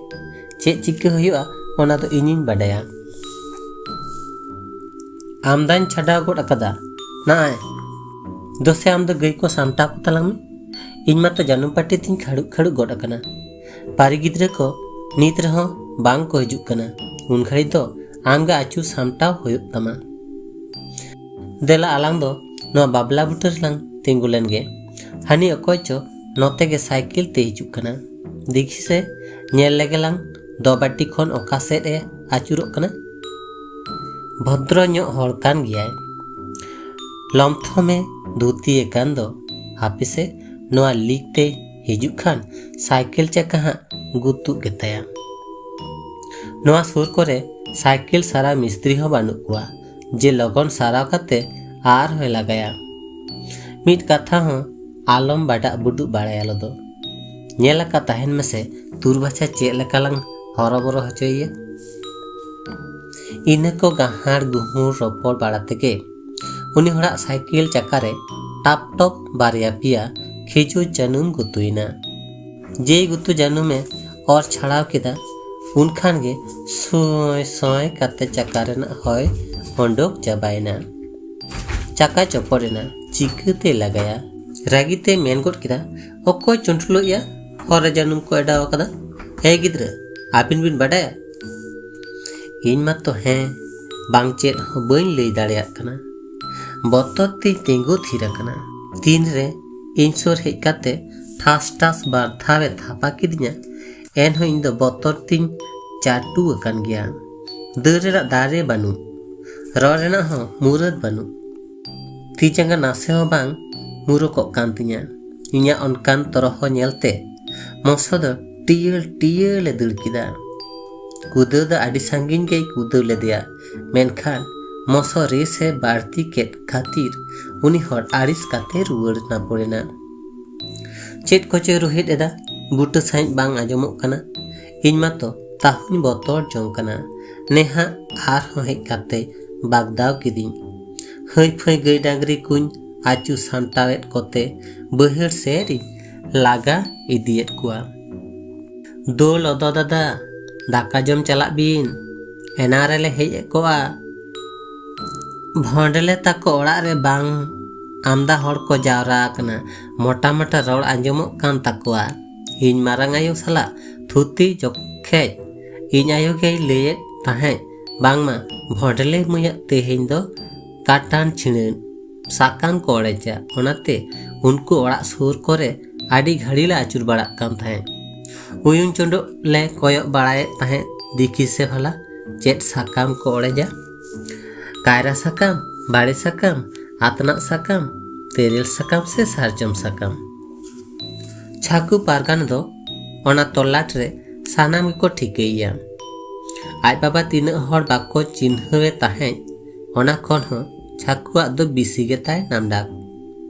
ᱪᱮᱫ ᱪᱤᱠᱟᱹ ᱦᱩᱭᱩᱜᱼᱟ, ᱚᱱᱟ ᱫᱚ ᱤᱧᱤᱧ ᱵᱟᱰᱟᱭᱟ᱾ ᱟᱢᱫᱟᱧ ᱪᱷᱟᱰᱟᱣ ᱜᱚᱫ ᱟᱠᱟᱫᱟ᱾ ᱱᱟᱭ, ᱫᱚᱥᱮ ᱟᱢ ᱫᱚ ᱜᱟᱹᱭ ᱠᱚ ᱥᱟᱢᱴᱟᱣ ᱠᱚ ᱛᱟᱞᱟᱝ ᱢᱮ᱾ ᱤᱧ ᱢᱟᱛᱚ ᱡᱟᱹᱱᱩᱢ ᱯᱟᱹᱴᱤ ᱛᱤᱧ ᱠᱷᱟᱹᱲᱩᱜ ᱠᱷᱟᱹᱲᱩᱜ ᱜᱚᱫ ᱟᱠᱟᱱᱟ᱾ ᱯᱟᱹᱨᱤ ᱜᱤᱫᱽᱨᱟᱹ ᱠᱚ ᱱᱤᱛ ᱨᱮᱦᱚᱸ ᱵᱟᱝ ᱠᱚ ᱦᱤᱡᱩᱜ ᱠᱟᱱᱟ᱾ ᱩᱱ ᱜᱷᱟᱹᱲᱤᱡ ᱫᱚ ᱟᱢ ᱜᱮ ᱟᱹᱪᱩ ᱥᱟᱢᱴᱟᱣ ᱦᱩᱭᱩᱜ ᱛᱟᱢᱟ᱾ ᱫᱮᱞᱟ, ᱟᱞᱟᱝ ᱫᱚ ᱱᱚᱣᱟ ᱵᱟᱵᱞᱟ ᱵᱩᱴᱟᱹ ᱨᱮᱞᱟᱝ ᱛᱤᱸᱜᱩ ᱞᱮᱱ ᱜᱮ᱾ ᱦᱟᱹᱱᱤ ᱚᱠᱚᱭ ᱪᱚ ᱱᱚᱛᱮ ᱜᱮ ᱥᱟᱭᱠᱮᱞ ᱛᱮ ᱦᱤᱡᱩᱜ ᱠᱟᱱᱟ᱾ ᱫᱮᱠᱷᱤ ᱥᱮ, ᱧᱮᱞ ᱞᱮᱜᱮ ᱞᱟᱝ ᱫᱚᱵᱟᱴᱤ ᱠᱷᱚᱱ ᱚᱠᱟ ᱥᱮᱫ ᱮ ᱟᱹᱪᱩᱨᱚᱜ ᱠᱟᱱᱟ᱾ ᱵᱷᱚᱫᱨᱚ ᱧᱚᱜ ᱦᱚᱲ ᱠᱟᱱ ᱜᱮᱭᱟᱭ᱾ ᱞᱚᱢᱛᱷᱚᱢᱮ ᱫᱷᱩᱛᱤ ᱟᱠᱟᱱ ᱫᱚ᱾ ᱦᱟᱯᱮ ᱥᱮ, ᱱᱚᱣᱟ ᱞᱤᱠ ᱛᱮ ᱦᱤᱡᱩᱜ ᱠᱷᱟᱱ ᱥᱟᱭᱠᱮᱞ ᱪᱟᱠᱟ ᱦᱟᱸᱜ ᱜᱩᱛᱩᱜ ᱜᱮᱛᱟᱭᱟ᱾ ᱱᱚᱣᱟ ᱥᱩᱨ ᱠᱚᱨᱮ ᱥᱟᱭᱠᱮᱞ ᱥᱟᱨᱟ ᱢᱤᱥᱛᱨᱤ ᱦᱚᱸ ᱵᱟᱹᱱᱩᱜ ᱠᱚᱣᱟ ᱡᱮ ᱞᱚᱜᱚᱱ ᱥᱟᱨᱟᱣ ᱠᱟᱛᱮ ᱟᱨᱦᱚᱸᱭ ᱞᱟᱜᱟᱭᱟ᱾ ᱢᱤᱫ ᱠᱟᱛᱷᱟ ᱦᱚᱸ ᱟᱞᱚᱢ ᱵᱟᱰᱟᱜ ᱵᱩᱰᱩᱜ ᱵᱟᱲᱟᱭᱟ ᱞᱚᱫᱚ᱾ ᱧᱮᱞ ᱟᱠᱟ ᱛᱟᱦᱮᱱ ᱢᱮᱥᱮ, ᱛᱩᱨ ᱵᱟᱪᱷᱟ ᱪᱮᱫ ᱞᱮᱠᱟ ᱞᱟᱝ ᱦᱚᱨᱚᱵᱚᱨᱚ ᱦᱚᱪᱚᱭᱮᱭᱟ᱾ ᱤᱱᱟᱹ ᱠᱚ ᱜᱟᱦᱟᱲ ᱜᱩᱦᱩᱲ ᱨᱚᱯᱚᱲ ᱵᱟᱲᱟ ᱛᱮᱜᱮ ᱩᱱᱤ ᱦᱚᱲᱟᱜ ᱥᱟᱭᱠᱮᱞ ᱪᱟᱠᱟ ᱨᱮ ᱴᱟᱯ ᱴᱚᱯ ᱵᱟᱨᱭᱟ ᱯᱮᱭᱟ ᱠᱷᱤᱡᱩᱨ ᱡᱟᱹᱱᱩᱢ ᱜᱩᱛᱩᱭᱮᱱᱟ᱾ ᱡᱮᱭ ᱜᱩᱛᱩ ᱡᱟᱹᱱᱩᱢᱮ ᱚᱨ ᱪᱷᱟᱲᱟᱣ ᱠᱮᱫᱟ, ᱩᱱᱠᱷᱟᱱ ᱜᱮ ᱥᱚᱸᱭ ᱥᱚᱸᱭ ᱠᱟᱛᱮ ᱪᱟᱠᱟ ᱨᱮᱱᱟᱜ ᱦᱚᱭ ᱚᱰᱚᱠ ᱪᱟᱵᱟᱭᱮᱱᱟ᱾ ᱪᱟᱠᱟ ᱪᱚᱯᱚᱫ ᱮᱱᱟ, ᱪᱤᱠᱟᱹᱛᱮ ᱞᱟᱜᱟᱭᱟ? ᱨᱟᱹᱜᱤ ᱛᱮ ᱢᱮᱱ ᱜᱚᱫ ᱠᱮᱫᱟ, "ᱚᱠᱚᱭ ᱪᱩᱸᱰᱞᱩᱡ ᱭᱟ ᱦᱚᱨ ᱨᱮ ᱡᱟᱹᱱᱩᱢ ᱠᱚ ᱮᱰᱟᱣ ᱟᱠᱟᱫᱟ? ᱦᱮ ᱜᱤᱫᱽᱨᱟᱹ, ᱟᱹᱵᱤᱱ ᱵᱤᱱ ᱵᱟᱰᱟᱭᱟ?" ᱤᱧ ᱢᱟᱛᱚ ᱦᱮᱸ, ᱵᱟᱝ ᱪᱮᱫ ᱦᱚᱸ ᱵᱟᱹᱧ ᱞᱟᱹᱭ ᱫᱟᱲᱮᱭᱟᱜ ᱠᱟᱱᱟ᱾ ᱵᱚᱛᱚᱨ ᱛᱤᱧ ᱛᱤᱸᱜᱩ ᱛᱷᱤᱨ ᱟᱠᱟᱱᱟ᱾ ᱛᱤᱱᱨᱮ ᱤᱧ ᱥᱩᱨ ᱦᱮᱡ ᱠᱟᱛᱮ ᱴᱷᱟᱥ ᱴᱷᱟᱥ ᱵᱟᱨ ᱫᱷᱟᱣ ᱮ ᱛᱷᱟᱯᱟ ᱠᱤᱫᱤᱧᱟ, ᱮᱱᱦᱚᱸ ᱤᱧ ᱫᱚ ᱵᱚᱛᱚᱨ ᱛᱤᱧ ᱪᱟᱴᱩ ᱟᱠᱟᱱ ᱜᱮᱭᱟ᱾ ᱫᱟᱹᱲ ᱨᱮᱱᱟᱜ ᱫᱟᱨᱮ ᱵᱟᱹᱱᱩᱜ, ᱨᱚᱲ ᱨᱮᱱᱟᱜ ᱦᱚᱸ ᱢᱩᱨᱟᱹᱫ ᱵᱟᱹᱱᱩᱜ᱾ ᱛᱤ ᱡᱟᱸᱜᱟ ᱱᱟᱥᱮ ᱦᱚᱸ ᱵᱟᱝ ᱢᱩᱨᱩᱠᱚᱜ ᱠᱟᱱ ᱛᱤᱧᱟ᱾ ᱤᱧᱟᱹᱜ ᱚᱱᱠᱟᱱ ᱛᱚᱨᱦᱚ ᱧᱮᱞᱛᱮ ᱢᱚᱥᱚ ᱫᱚ ᱴᱤᱭᱟᱹᱞ ᱴᱤᱭᱟᱹᱞ ᱮ ᱫᱟᱹᱲ ᱠᱮᱫᱟ᱾ ᱠᱩᱫᱟᱹᱣ ᱫᱚ ᱟᱹᱰᱤ ᱥᱟᱺᱜᱤᱧ ᱜᱮᱭ ᱠᱩᱫᱟᱹᱣ ᱞᱮᱫᱮᱭᱟ, ᱢᱮᱱᱠᱷᱟᱱ ᱢᱚᱥᱚ ᱨᱮᱥ ᱮ ᱵᱟᱹᱲᱛᱤ ᱠᱮᱫ ᱠᱷᱟᱹᱛᱤᱨ ᱩᱱᱤ ᱦᱚᱲ ᱟᱹᱲᱤᱥ ᱠᱟᱛᱮ ᱨᱩᱣᱟᱹᱲ ᱱᱟᱯᱚᱲ ᱮᱱᱟ᱾ ᱪᱮᱫ ᱠᱚᱪᱚᱭ ᱨᱩᱦᱮᱫ ᱮᱫᱟ, ᱵᱩᱴᱟᱹ ᱥᱟᱺᱦᱤᱡ ᱵᱟᱝ ᱟᱸᱡᱚᱢᱚᱜ ᱠᱟᱱᱟ᱾ ᱤᱧ ᱢᱟᱛᱚ ᱛᱟᱦᱩᱧ ᱵᱚᱛᱚᱨ ᱡᱚᱝ ᱠᱟᱱᱟ᱾ ᱱᱮᱦᱟᱜ ᱟᱨᱦᱚᱸ ᱦᱮᱡ ᱠᱟᱛᱮ ᱵᱟᱜᱽᱫᱟᱣ ᱠᱤᱫᱤᱧ᱾ ᱦᱟᱹᱭ ᱯᱷᱟᱹᱭ ᱜᱟᱹᱭ ᱰᱟᱝᱨᱤ ᱠᱚᱧ ᱟᱹᱪᱩ ᱥᱟᱢᱴᱟᱣᱮᱫ ᱠᱚᱛᱮ ᱵᱟᱹᱭᱦᱟᱹᱲ ᱥᱮᱫ ᱤᱧ ᱞᱟᱜᱟ ᱤᱫᱤᱭᱮᱫ ᱠᱚᱣᱟ᱾ ᱫᱳ ᱞᱚᱫᱚ ᱫᱟᱫᱟ, ᱫᱟᱠᱟ ᱡᱚᱢ ᱪᱟᱞᱟᱜ ᱵᱤᱱ, ᱮᱱᱟᱝ ᱨᱮᱞᱮ ᱦᱮᱡ ᱮᱫ ᱠᱚᱜᱼᱟ᱾ ᱵᱷᱚᱸᱰᱞᱮ ᱛᱟᱠᱚ ᱚᱲᱟᱜ ᱨᱮ ᱵᱟᱝ ᱟᱢᱫᱟ ᱦᱚᱲ ᱠᱚ ᱡᱟᱣᱨᱟ ᱟᱠᱟᱱᱟ᱾ ᱢᱚᱴᱟ ᱢᱚᱴᱟ ᱨᱚᱲ ᱟᱸᱡᱚᱢᱚᱜ ᱠᱟᱱ ᱛᱟᱠᱚᱣᱟ᱾ ᱤᱧ ᱢᱟᱨᱟᱝ ᱟᱭᱳ ᱥᱟᱞᱟᱜ ᱛᱷᱩᱛᱤ ᱡᱚᱠᱷᱮᱡ ᱤᱧ ᱟᱭᱳ ᱜᱮᱭ ᱞᱟᱹᱭᱮᱫ ᱛᱟᱦᱮᱸᱫ, ᱵᱟᱝᱢᱟ ᱵᱷᱚᱸᱰᱞᱮ ᱢᱟᱹᱭᱟᱜ ᱛᱮᱦᱮᱧ ᱫᱚ ᱠᱟᱴᱟᱱ ᱪᱷᱤᱲᱟᱹᱱ ᱥᱟᱠᱟᱢ ᱠᱚ ᱚᱲᱮᱡᱟ, ᱚᱱᱟᱛᱮ ᱩᱱᱠᱩ ᱚᱲᱟᱜ ᱥᱩᱨ ᱠᱚᱨᱮ ᱟᱹᱰᱤ ᱜᱷᱟᱹᱲᱤ ᱞᱮ ᱟᱹᱪᱩᱨ ᱵᱟᱲᱟᱜ ᱠᱟᱱ ᱛᱟᱦᱮᱸᱫ᱾ ᱩᱭᱩᱝ ᱪᱚᱸᱰᱚᱜ ᱞᱮ ᱠᱚᱭᱚᱜ ᱵᱟᱲᱟᱭᱮᱫ ᱛᱟᱦᱮᱸᱫ, ᱫᱤᱠᱤ ᱥᱮ ᱵᱷᱟᱞᱟ ᱪᱮᱫ ᱥᱟᱠᱟᱢ ᱠᱚ ᱚᱲᱮᱡᱟ? ᱠᱟᱭᱨᱟ ᱥᱟᱠᱟᱢ, ᱵᱟᱲᱮ ᱥᱟᱠᱟᱢ, ᱟᱛᱱᱟᱜ ᱥᱟᱠᱟᱢ, ᱛᱮᱨᱮᱞ ᱥᱟᱠᱟᱢ ᱥᱮ ᱥᱟᱨᱡᱚᱢ ᱥᱟᱠᱟᱢ? ᱪᱷᱟᱠᱩ ᱯᱟᱨᱜᱟᱱᱟ ᱫᱚ ᱚᱱᱟ ᱛᱚᱞᱞᱟᱴ ᱨᱮ ᱥᱟᱱᱟᱢ ᱜᱮᱠᱚ ᱴᱷᱤᱠᱟᱹᱭᱮᱭᱟ᱾ ᱟᱡ ᱵᱟᱵᱟ ᱛᱤᱱᱟᱹᱜ ᱦᱚᱲ ᱵᱟᱠᱚ ᱪᱤᱱᱦᱟᱹᱣᱮ ᱛᱟᱦᱮᱸᱫ, ᱚᱱᱟ ᱠᱷᱚᱱ ᱦᱚᱸ ᱪᱷᱟᱠᱩᱣᱟᱜ ᱫᱚ ᱵᱤᱥᱤ ᱜᱮᱛᱟᱭ ᱱᱟᱢᱰᱟᱠ᱾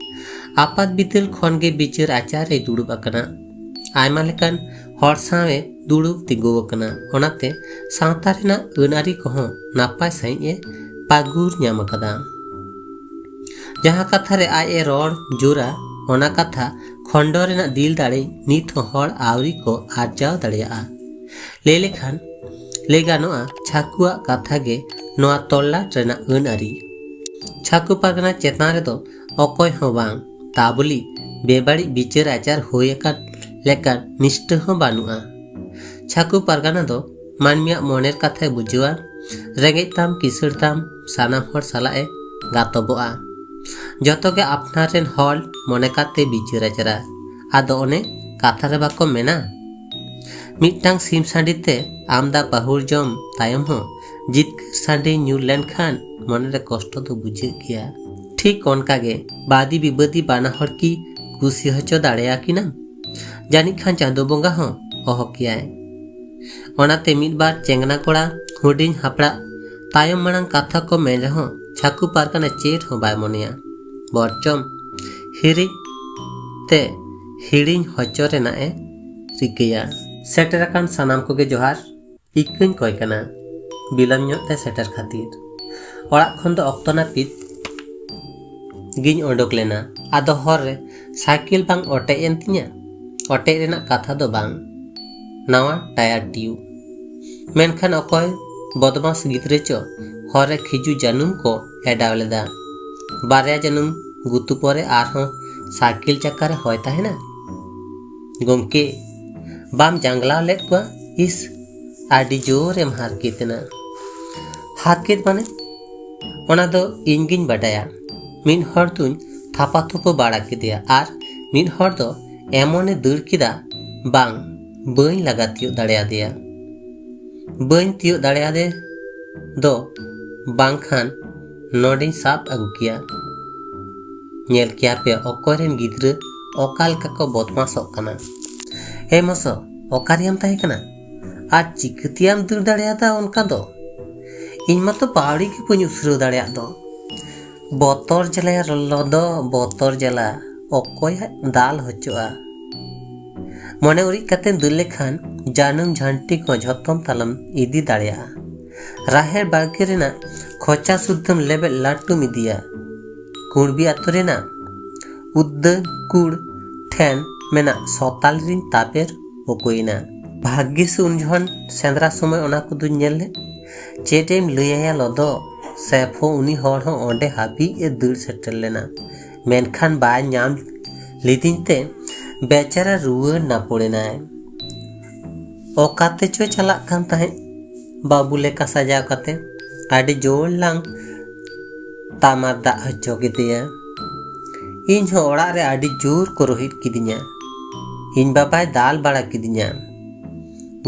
ᱟᱯᱟᱛ ᱵᱤᱫᱟᱹᱞ ᱠᱷᱚᱱ ᱜᱮ ᱵᱤᱪᱟᱹᱨ ᱟᱪᱟᱨ ᱨᱮᱭ ᱫᱩᱲᱩᱵ ᱟᱠᱟᱱᱟ᱾ ᱟᱭᱢᱟ ᱞᱮᱠᱟᱱ ᱦᱚᱲ ᱥᱟᱶ ᱮ ᱫᱩᱲᱩᱵ ᱛᱤᱸᱜᱩ ᱟᱠᱟᱱᱟ, ᱚᱱᱟᱛᱮ ᱥᱟᱶᱛᱟ ᱨᱮᱱᱟᱜ ᱟᱹᱱ ᱟᱹᱨᱤ ᱠᱚᱦᱚᱸ ᱱᱟᱯᱟᱭ ᱥᱟᱺᱦᱤᱡ ᱮ ᱯᱟᱹᱜᱩᱨ ᱧᱟᱢ ᱟᱠᱟᱫᱟ᱾ ᱡᱟᱦᱟᱸ ᱠᱟᱛᱷᱟ ᱨᱮ ᱟᱡ ᱮ ᱨᱚᱲ ᱡᱳᱨᱟ, ᱚᱱᱟ ᱠᱟᱛᱷᱟ ᱠᱷᱚᱸᱰᱚ ᱨᱮᱱᱟᱜ ᱫᱤᱞ ᱫᱟᱲᱮ ᱱᱤᱛ ᱦᱚᱸ ᱦᱚᱲ ᱟᱹᱣᱨᱤ ᱠᱚ ᱟᱨᱡᱟᱣ ᱫᱟᱲᱮᱭᱟᱜᱼᱟ᱾ ᱞᱟᱹᱭ ᱞᱮᱠᱷᱟᱱ, ᱞᱟᱹᱭ ᱜᱟᱱᱚᱜᱼᱟ, ᱪᱷᱟᱠᱩᱣᱟᱜ ᱠᱟᱛᱷᱟ ᱜᱮ ᱱᱚᱣᱟ ᱛᱚᱞᱞᱟᱴ ᱨᱮᱱᱟᱜ ᱟᱹᱱ ᱟᱹᱨᱤ᱾ ᱪᱷᱟᱠᱩ ᱯᱟᱨᱜᱟᱱᱟ ᱪᱮᱛᱟᱱ ᱨᱮᱫᱚ ᱚᱠᱚᱭ ᱦᱚᱸ ᱵᱟᱝ ᱛᱟᱵᱚᱞᱤ ᱵᱮᱵᱟᱹᱲᱤᱡ ᱵᱤᱪᱟᱹᱨ ᱟᱪᱟᱨ ᱦᱩᱭ ᱟᱠᱟᱱ ᱞᱮᱠᱟᱱ ᱱᱤᱥᱴᱟᱹ ᱦᱚᱸ ᱵᱟᱹᱱᱩᱜᱼᱟ᱾ ᱪᱷᱟᱠᱩ ᱯᱟᱨᱜᱟᱱᱟ ᱫᱚ ᱢᱟᱹᱱᱢᱤᱭᱟᱜ ᱢᱚᱱᱮᱨ ᱠᱟᱛᱷᱟᱭ ᱵᱩᱡᱷᱟᱹᱣᱟ, ᱨᱮᱸᱜᱮᱡ ᱛᱟᱢ ᱠᱤᱥᱟᱹᱬ ᱛᱟᱢ ᱥᱟᱱᱟᱢ ᱦᱚᱲ ᱥᱟᱞᱟᱜ ᱮ ᱜᱟᱛᱚᱵᱚᱜᱼᱟ᱾ ᱡᱚᱛᱚ ᱜᱮ ᱟᱯᱱᱟᱨ ᱨᱮᱱ ᱦᱚᱲ ᱢᱚᱱᱮ ᱠᱟᱛᱮ ᱵᱤᱪᱟᱹᱨ ᱟᱪᱟᱨᱟ᱾ ᱟᱫᱚ ᱚᱱᱮ ᱠᱟᱛᱷᱟ ᱨᱮ ᱵᱟᱠᱚ ᱢᱮᱱᱟ, ᱢᱤᱫᱴᱟᱝ ᱥᱤᱢ ᱥᱟᱺᱰᱤ ᱛᱮ ᱟᱢᱫᱟ ᱯᱟᱹᱦᱩᱲ ᱡᱚᱢ ᱛᱟᱭᱚᱢ ᱦᱚᱸ ᱡᱤᱛᱠᱟᱹᱨ ᱥᱟᱺᱰᱤ ᱧᱩᱨ ᱞᱮᱱᱠᱷᱟᱱ ᱢᱚᱱᱮᱨᱮ ᱠᱚᱥᱴᱚ ᱫᱚ ᱵᱩᱡᱷᱟᱹᱜ ᱜᱮᱭᱟ᱾ ᱴᱷᱤᱠ ᱚᱱᱠᱟᱜᱮ ᱵᱟᱫᱤ ᱵᱤᱵᱟᱹᱫᱤ ᱵᱟᱱᱟ ᱦᱚᱲ ᱠᱤ ᱠᱩᱥᱤ ᱦᱚᱪᱚ ᱫᱟᱲᱮᱭᱟᱠᱤᱱᱟᱢ? ᱡᱟᱹᱱᱤᱡ ᱠᱷᱟᱱ ᱪᱟᱸᱫᱳ ᱵᱚᱸᱜᱟ ᱦᱚᱸ ᱚᱦᱚ ᱠᱮᱭᱟᱭ᱾ ᱚᱱᱟᱛᱮ ᱢᱤᱫ ᱵᱟᱨ ᱪᱮᱝᱱᱟ ᱠᱚᱲᱟ ᱦᱩᱰᱤᱧ ᱦᱟᱯᱲᱟᱜ ᱛᱟᱭᱚᱢ ᱢᱟᱲᱟᱝ ᱠᱟᱛᱷᱟ ᱠᱚ ᱢᱮᱱ ᱨᱮᱦᱚᱸ ᱪᱷᱟᱠᱩ ᱯᱟᱨᱜᱟᱱᱟ ᱪᱮᱫ ᱦᱚᱸ ᱵᱟᱭ ᱢᱚᱱᱮᱭᱟ᱾ ᱵᱚᱨᱪᱚᱢ ᱦᱤᱨᱤᱡ ᱛᱮ ᱦᱤᱲᱤᱧ ᱦᱚᱪᱚ ᱨᱮᱱᱟᱜ ᱮ ᱨᱤᱠᱟᱹᱭᱟ᱾ ᱥᱮᱴᱮᱨ ᱟᱠᱟᱱ ᱥᱟᱱᱟᱢ ᱠᱚᱜᱮ ᱡᱚᱦᱟᱨ᱾ ᱤᱠᱟᱹᱧ ᱠᱚᱭ ᱠᱟᱱᱟ ᱵᱤᱞᱚᱢ ᱧᱚᱜ ᱛᱮ ᱥᱮᱴᱮᱨ ᱠᱷᱟᱹᱛᱤᱨ᱾ ᱚᱲᱟᱜ ᱠᱷᱚᱱ ᱫᱚ ᱚᱠᱛᱚ ᱱᱟᱹᱯᱤᱛ ᱜᱤᱧ ᱚᱰᱚᱠ ᱞᱮᱱᱟ᱾ ᱟᱫᱚ ᱦᱚᱨ ᱨᱮ ᱥᱟᱭᱠᱮᱞ ᱵᱟᱝ ᱚᱴᱮᱡ ᱮᱱ ᱛᱤᱧᱟ᱾ ᱚᱴᱮᱡ ᱨᱮᱱᱟᱜ ᱠᱟᱛᱷᱟ ᱫᱚ ᱵᱟᱝ, ᱱᱟᱣᱟ ᱴᱟᱭᱟᱨ ᱴᱤᱭᱩᱵᱽ᱾ ᱢᱮᱱᱠᱷᱟᱱ ᱚᱠᱚᱭ ᱵᱚᱫᱢᱟᱥ ᱜᱤᱫᱽᱨᱟᱹ ᱪᱚ ᱦᱚᱨ ᱨᱮ ᱠᱷᱤᱡᱩ ᱡᱟᱹᱱᱩᱢ ᱠᱚ ᱮᱰᱟᱣ ᱞᱮᱫᱟ᱾ ᱵᱟᱨᱭᱟ ᱡᱟᱹᱱᱩᱢ ᱜᱩᱛᱩ ᱯᱚᱨᱮ ᱟᱨᱦᱚᱸ ᱥᱟᱭᱠᱮᱞ ᱪᱟᱠᱟ ᱨᱮ ᱦᱚᱭ ᱛᱟᱦᱮᱱᱟ᱾ ᱜᱚᱢᱠᱮ, ᱵᱟᱢ ᱡᱟᱝᱜᱽᱞᱟᱣ ᱞᱮᱫ ᱠᱚᱣᱟ? ᱤᱥ, ᱟᱹᱰᱤ ᱡᱳᱨᱮᱢ ᱦᱟᱨᱠᱮᱛ ᱮᱱᱟ᱾ ᱦᱟᱨᱠᱮᱛ ᱢᱟᱱᱮ? ᱚᱱᱟ ᱫᱚ ᱤᱧ ᱜᱤᱧ ᱵᱟᱰᱟᱭᱟ᱾ ᱢᱤᱫ ᱦᱚᱲ ᱫᱩᱧ ᱛᱷᱟᱯᱟ ᱛᱷᱩᱯᱟᱹ ᱵᱟᱲᱟ ᱠᱮᱫᱮᱭᱟ ᱟᱨ ᱢᱤᱫ ᱦᱚᱲ ᱫᱚ ᱮᱢᱚᱱᱮ ᱫᱟᱹᱲ ᱠᱮᱫᱟ, ᱵᱟᱝ, ᱵᱟᱹᱧ ᱞᱟᱜᱟ ᱛᱤᱭᱳᱜ ᱫᱟᱲᱮᱭᱟᱫᱮᱭᱟ᱾ ᱵᱟᱹᱧ ᱛᱤᱭᱳᱜ ᱫᱟᱲᱮᱭᱟᱫᱮ ᱫᱚ ᱵᱟᱝᱠᱷᱟᱱ ᱱᱚᱰᱮᱧ ᱥᱟᱵ ᱟᱹᱜᱩ ᱠᱮᱭᱟ᱾ ᱧᱮᱞ ᱠᱮᱭᱟ ᱯᱮ ᱚᱠᱚᱭ ᱨᱮᱱ ᱜᱤᱫᱽᱨᱟᱹ ᱚᱠᱟ ᱞᱮᱠᱟ ᱠᱚ ᱵᱚᱫᱢᱟᱥᱚᱜ ᱠᱟᱱᱟ᱾ ᱮ ᱢᱚᱥᱚ, ᱚᱠᱟ ᱨᱮᱭᱟᱢ ᱛᱟᱦᱮᱸ ᱠᱟᱱᱟ? ᱟᱨ ᱪᱤᱠᱟᱹᱛᱮᱭᱟᱢ ᱫᱟᱹᱲ ᱫᱟᱲᱮᱭᱟᱫᱟ ᱚᱱᱠᱟ ᱫᱚ? ᱤᱧ ᱢᱟᱛᱚ ᱯᱟᱣᱲᱤ ᱜᱮ ᱵᱟᱹᱧ ᱩᱥᱨᱟᱹᱣ ᱫᱟᱲᱮᱭᱟᱜ ᱫᱚ᱾ ᱵᱚᱛᱚᱨ ᱡᱟᱞᱟᱭᱟ ᱞᱚᱞᱚ ᱫᱚ, ᱵᱚᱛᱚᱨ ᱡᱟᱞᱟ ᱚᱠᱚᱭᱟᱜ ᱫᱟᱞ ᱦᱚᱪᱚᱜᱼᱟ? ᱢᱚᱱᱮ ᱩᱨᱤᱡ ᱠᱟᱛᱮᱢ ᱫᱟᱹᱲ ᱞᱮᱠᱷᱟᱱ ᱡᱟᱹᱱᱩᱢ ᱡᱷᱟᱹᱱᱴᱤ ᱠᱚ ᱡᱷᱚᱛᱚᱢ ᱛᱟᱞᱟᱢ ᱤᱫᱤ ᱫᱟᱲᱮᱭᱟᱜᱼᱟ᱾ ᱨᱟᱦᱮᱲ ᱵᱟᱲᱜᱮ ᱨᱮᱱᱟᱜ ᱠᱷᱚᱪᱟ ᱥᱩᱫᱽᱫᱷᱟᱹᱢ ᱞᱮᱵᱮᱫ ᱞᱟᱹᱴᱩᱢ ᱤᱫᱤᱭᱟ᱾ ᱠᱩᱬᱵᱤ ᱟᱛᱳ ᱨᱮᱱᱟᱜ ᱩᱫᱽᱫᱟᱹ ᱠᱩᱲ ᱴᱷᱮᱱ ᱢᱮᱱᱟᱜ ᱥᱚᱛᱟᱞ ᱨᱤᱧ ᱛᱟᱵᱮᱨ ᱚᱠᱚᱭᱮᱱᱟ᱾ ᱵᱷᱟᱜᱽᱜᱤᱥ ᱩᱱ ᱡᱚᱠᱷᱚᱱ ᱥᱮᱸᱫᱽᱨᱟ ᱥᱚᱢᱚᱭ ᱚᱱᱟ ᱠᱚᱫᱚᱧ ᱧᱮᱞ ᱞᱮᱫ᱾ ᱪᱮᱫ ᱮᱢ ᱞᱟᱹᱭ ᱟᱭᱟ ᱞᱚᱫᱚ, ᱥᱮᱯᱷᱚ ᱩᱱᱤ ᱦᱚᱲ ᱦᱚᱸ ᱚᱸᱰᱮ ᱦᱟᱹᱵᱤᱡ ᱮ ᱫᱟᱹᱲ ᱥᱮᱴᱮᱨ ᱞᱮᱱᱟ, ᱢᱮᱱᱠᱷᱟᱱ ᱵᱟᱭ ᱧᱟᱢ ᱞᱤᱫᱤᱧ ᱛᱮ ᱵᱮᱪᱟᱨᱟ ᱨᱩᱣᱟᱹᱲ ᱱᱟᱯᱚᱲ ᱮᱱᱟᱭ᱾ ᱚᱠᱟᱛᱮ ᱪᱚᱭ ᱪᱟᱞᱟᱜ ᱠᱟᱱ ᱛᱟᱦᱮᱸᱫ᱾ ᱵᱟᱹᱵᱩ ᱞᱮᱠᱟ ᱥᱟᱡᱟᱣ ᱠᱟᱛᱮ ᱟᱹᱰᱤ ᱡᱳᱨ ᱞᱟᱝ ᱛᱟᱢᱟᱨ ᱫᱟᱜ ᱦᱚᱪᱚ ᱠᱮᱫᱮᱭᱟ᱾ ᱤᱧ ᱦᱚᱸ ᱚᱲᱟᱜ ᱨᱮ ᱟᱹᱰᱤ ᱡᱳᱨ ᱠᱚ ᱨᱳᱦᱮᱫ ᱠᱤᱫᱤᱧᱟ᱾ ᱤᱧ ᱵᱟᱵᱟᱭ ᱫᱟᱞ ᱵᱟᱲᱟ ᱠᱤᱫᱤᱧᱟ᱾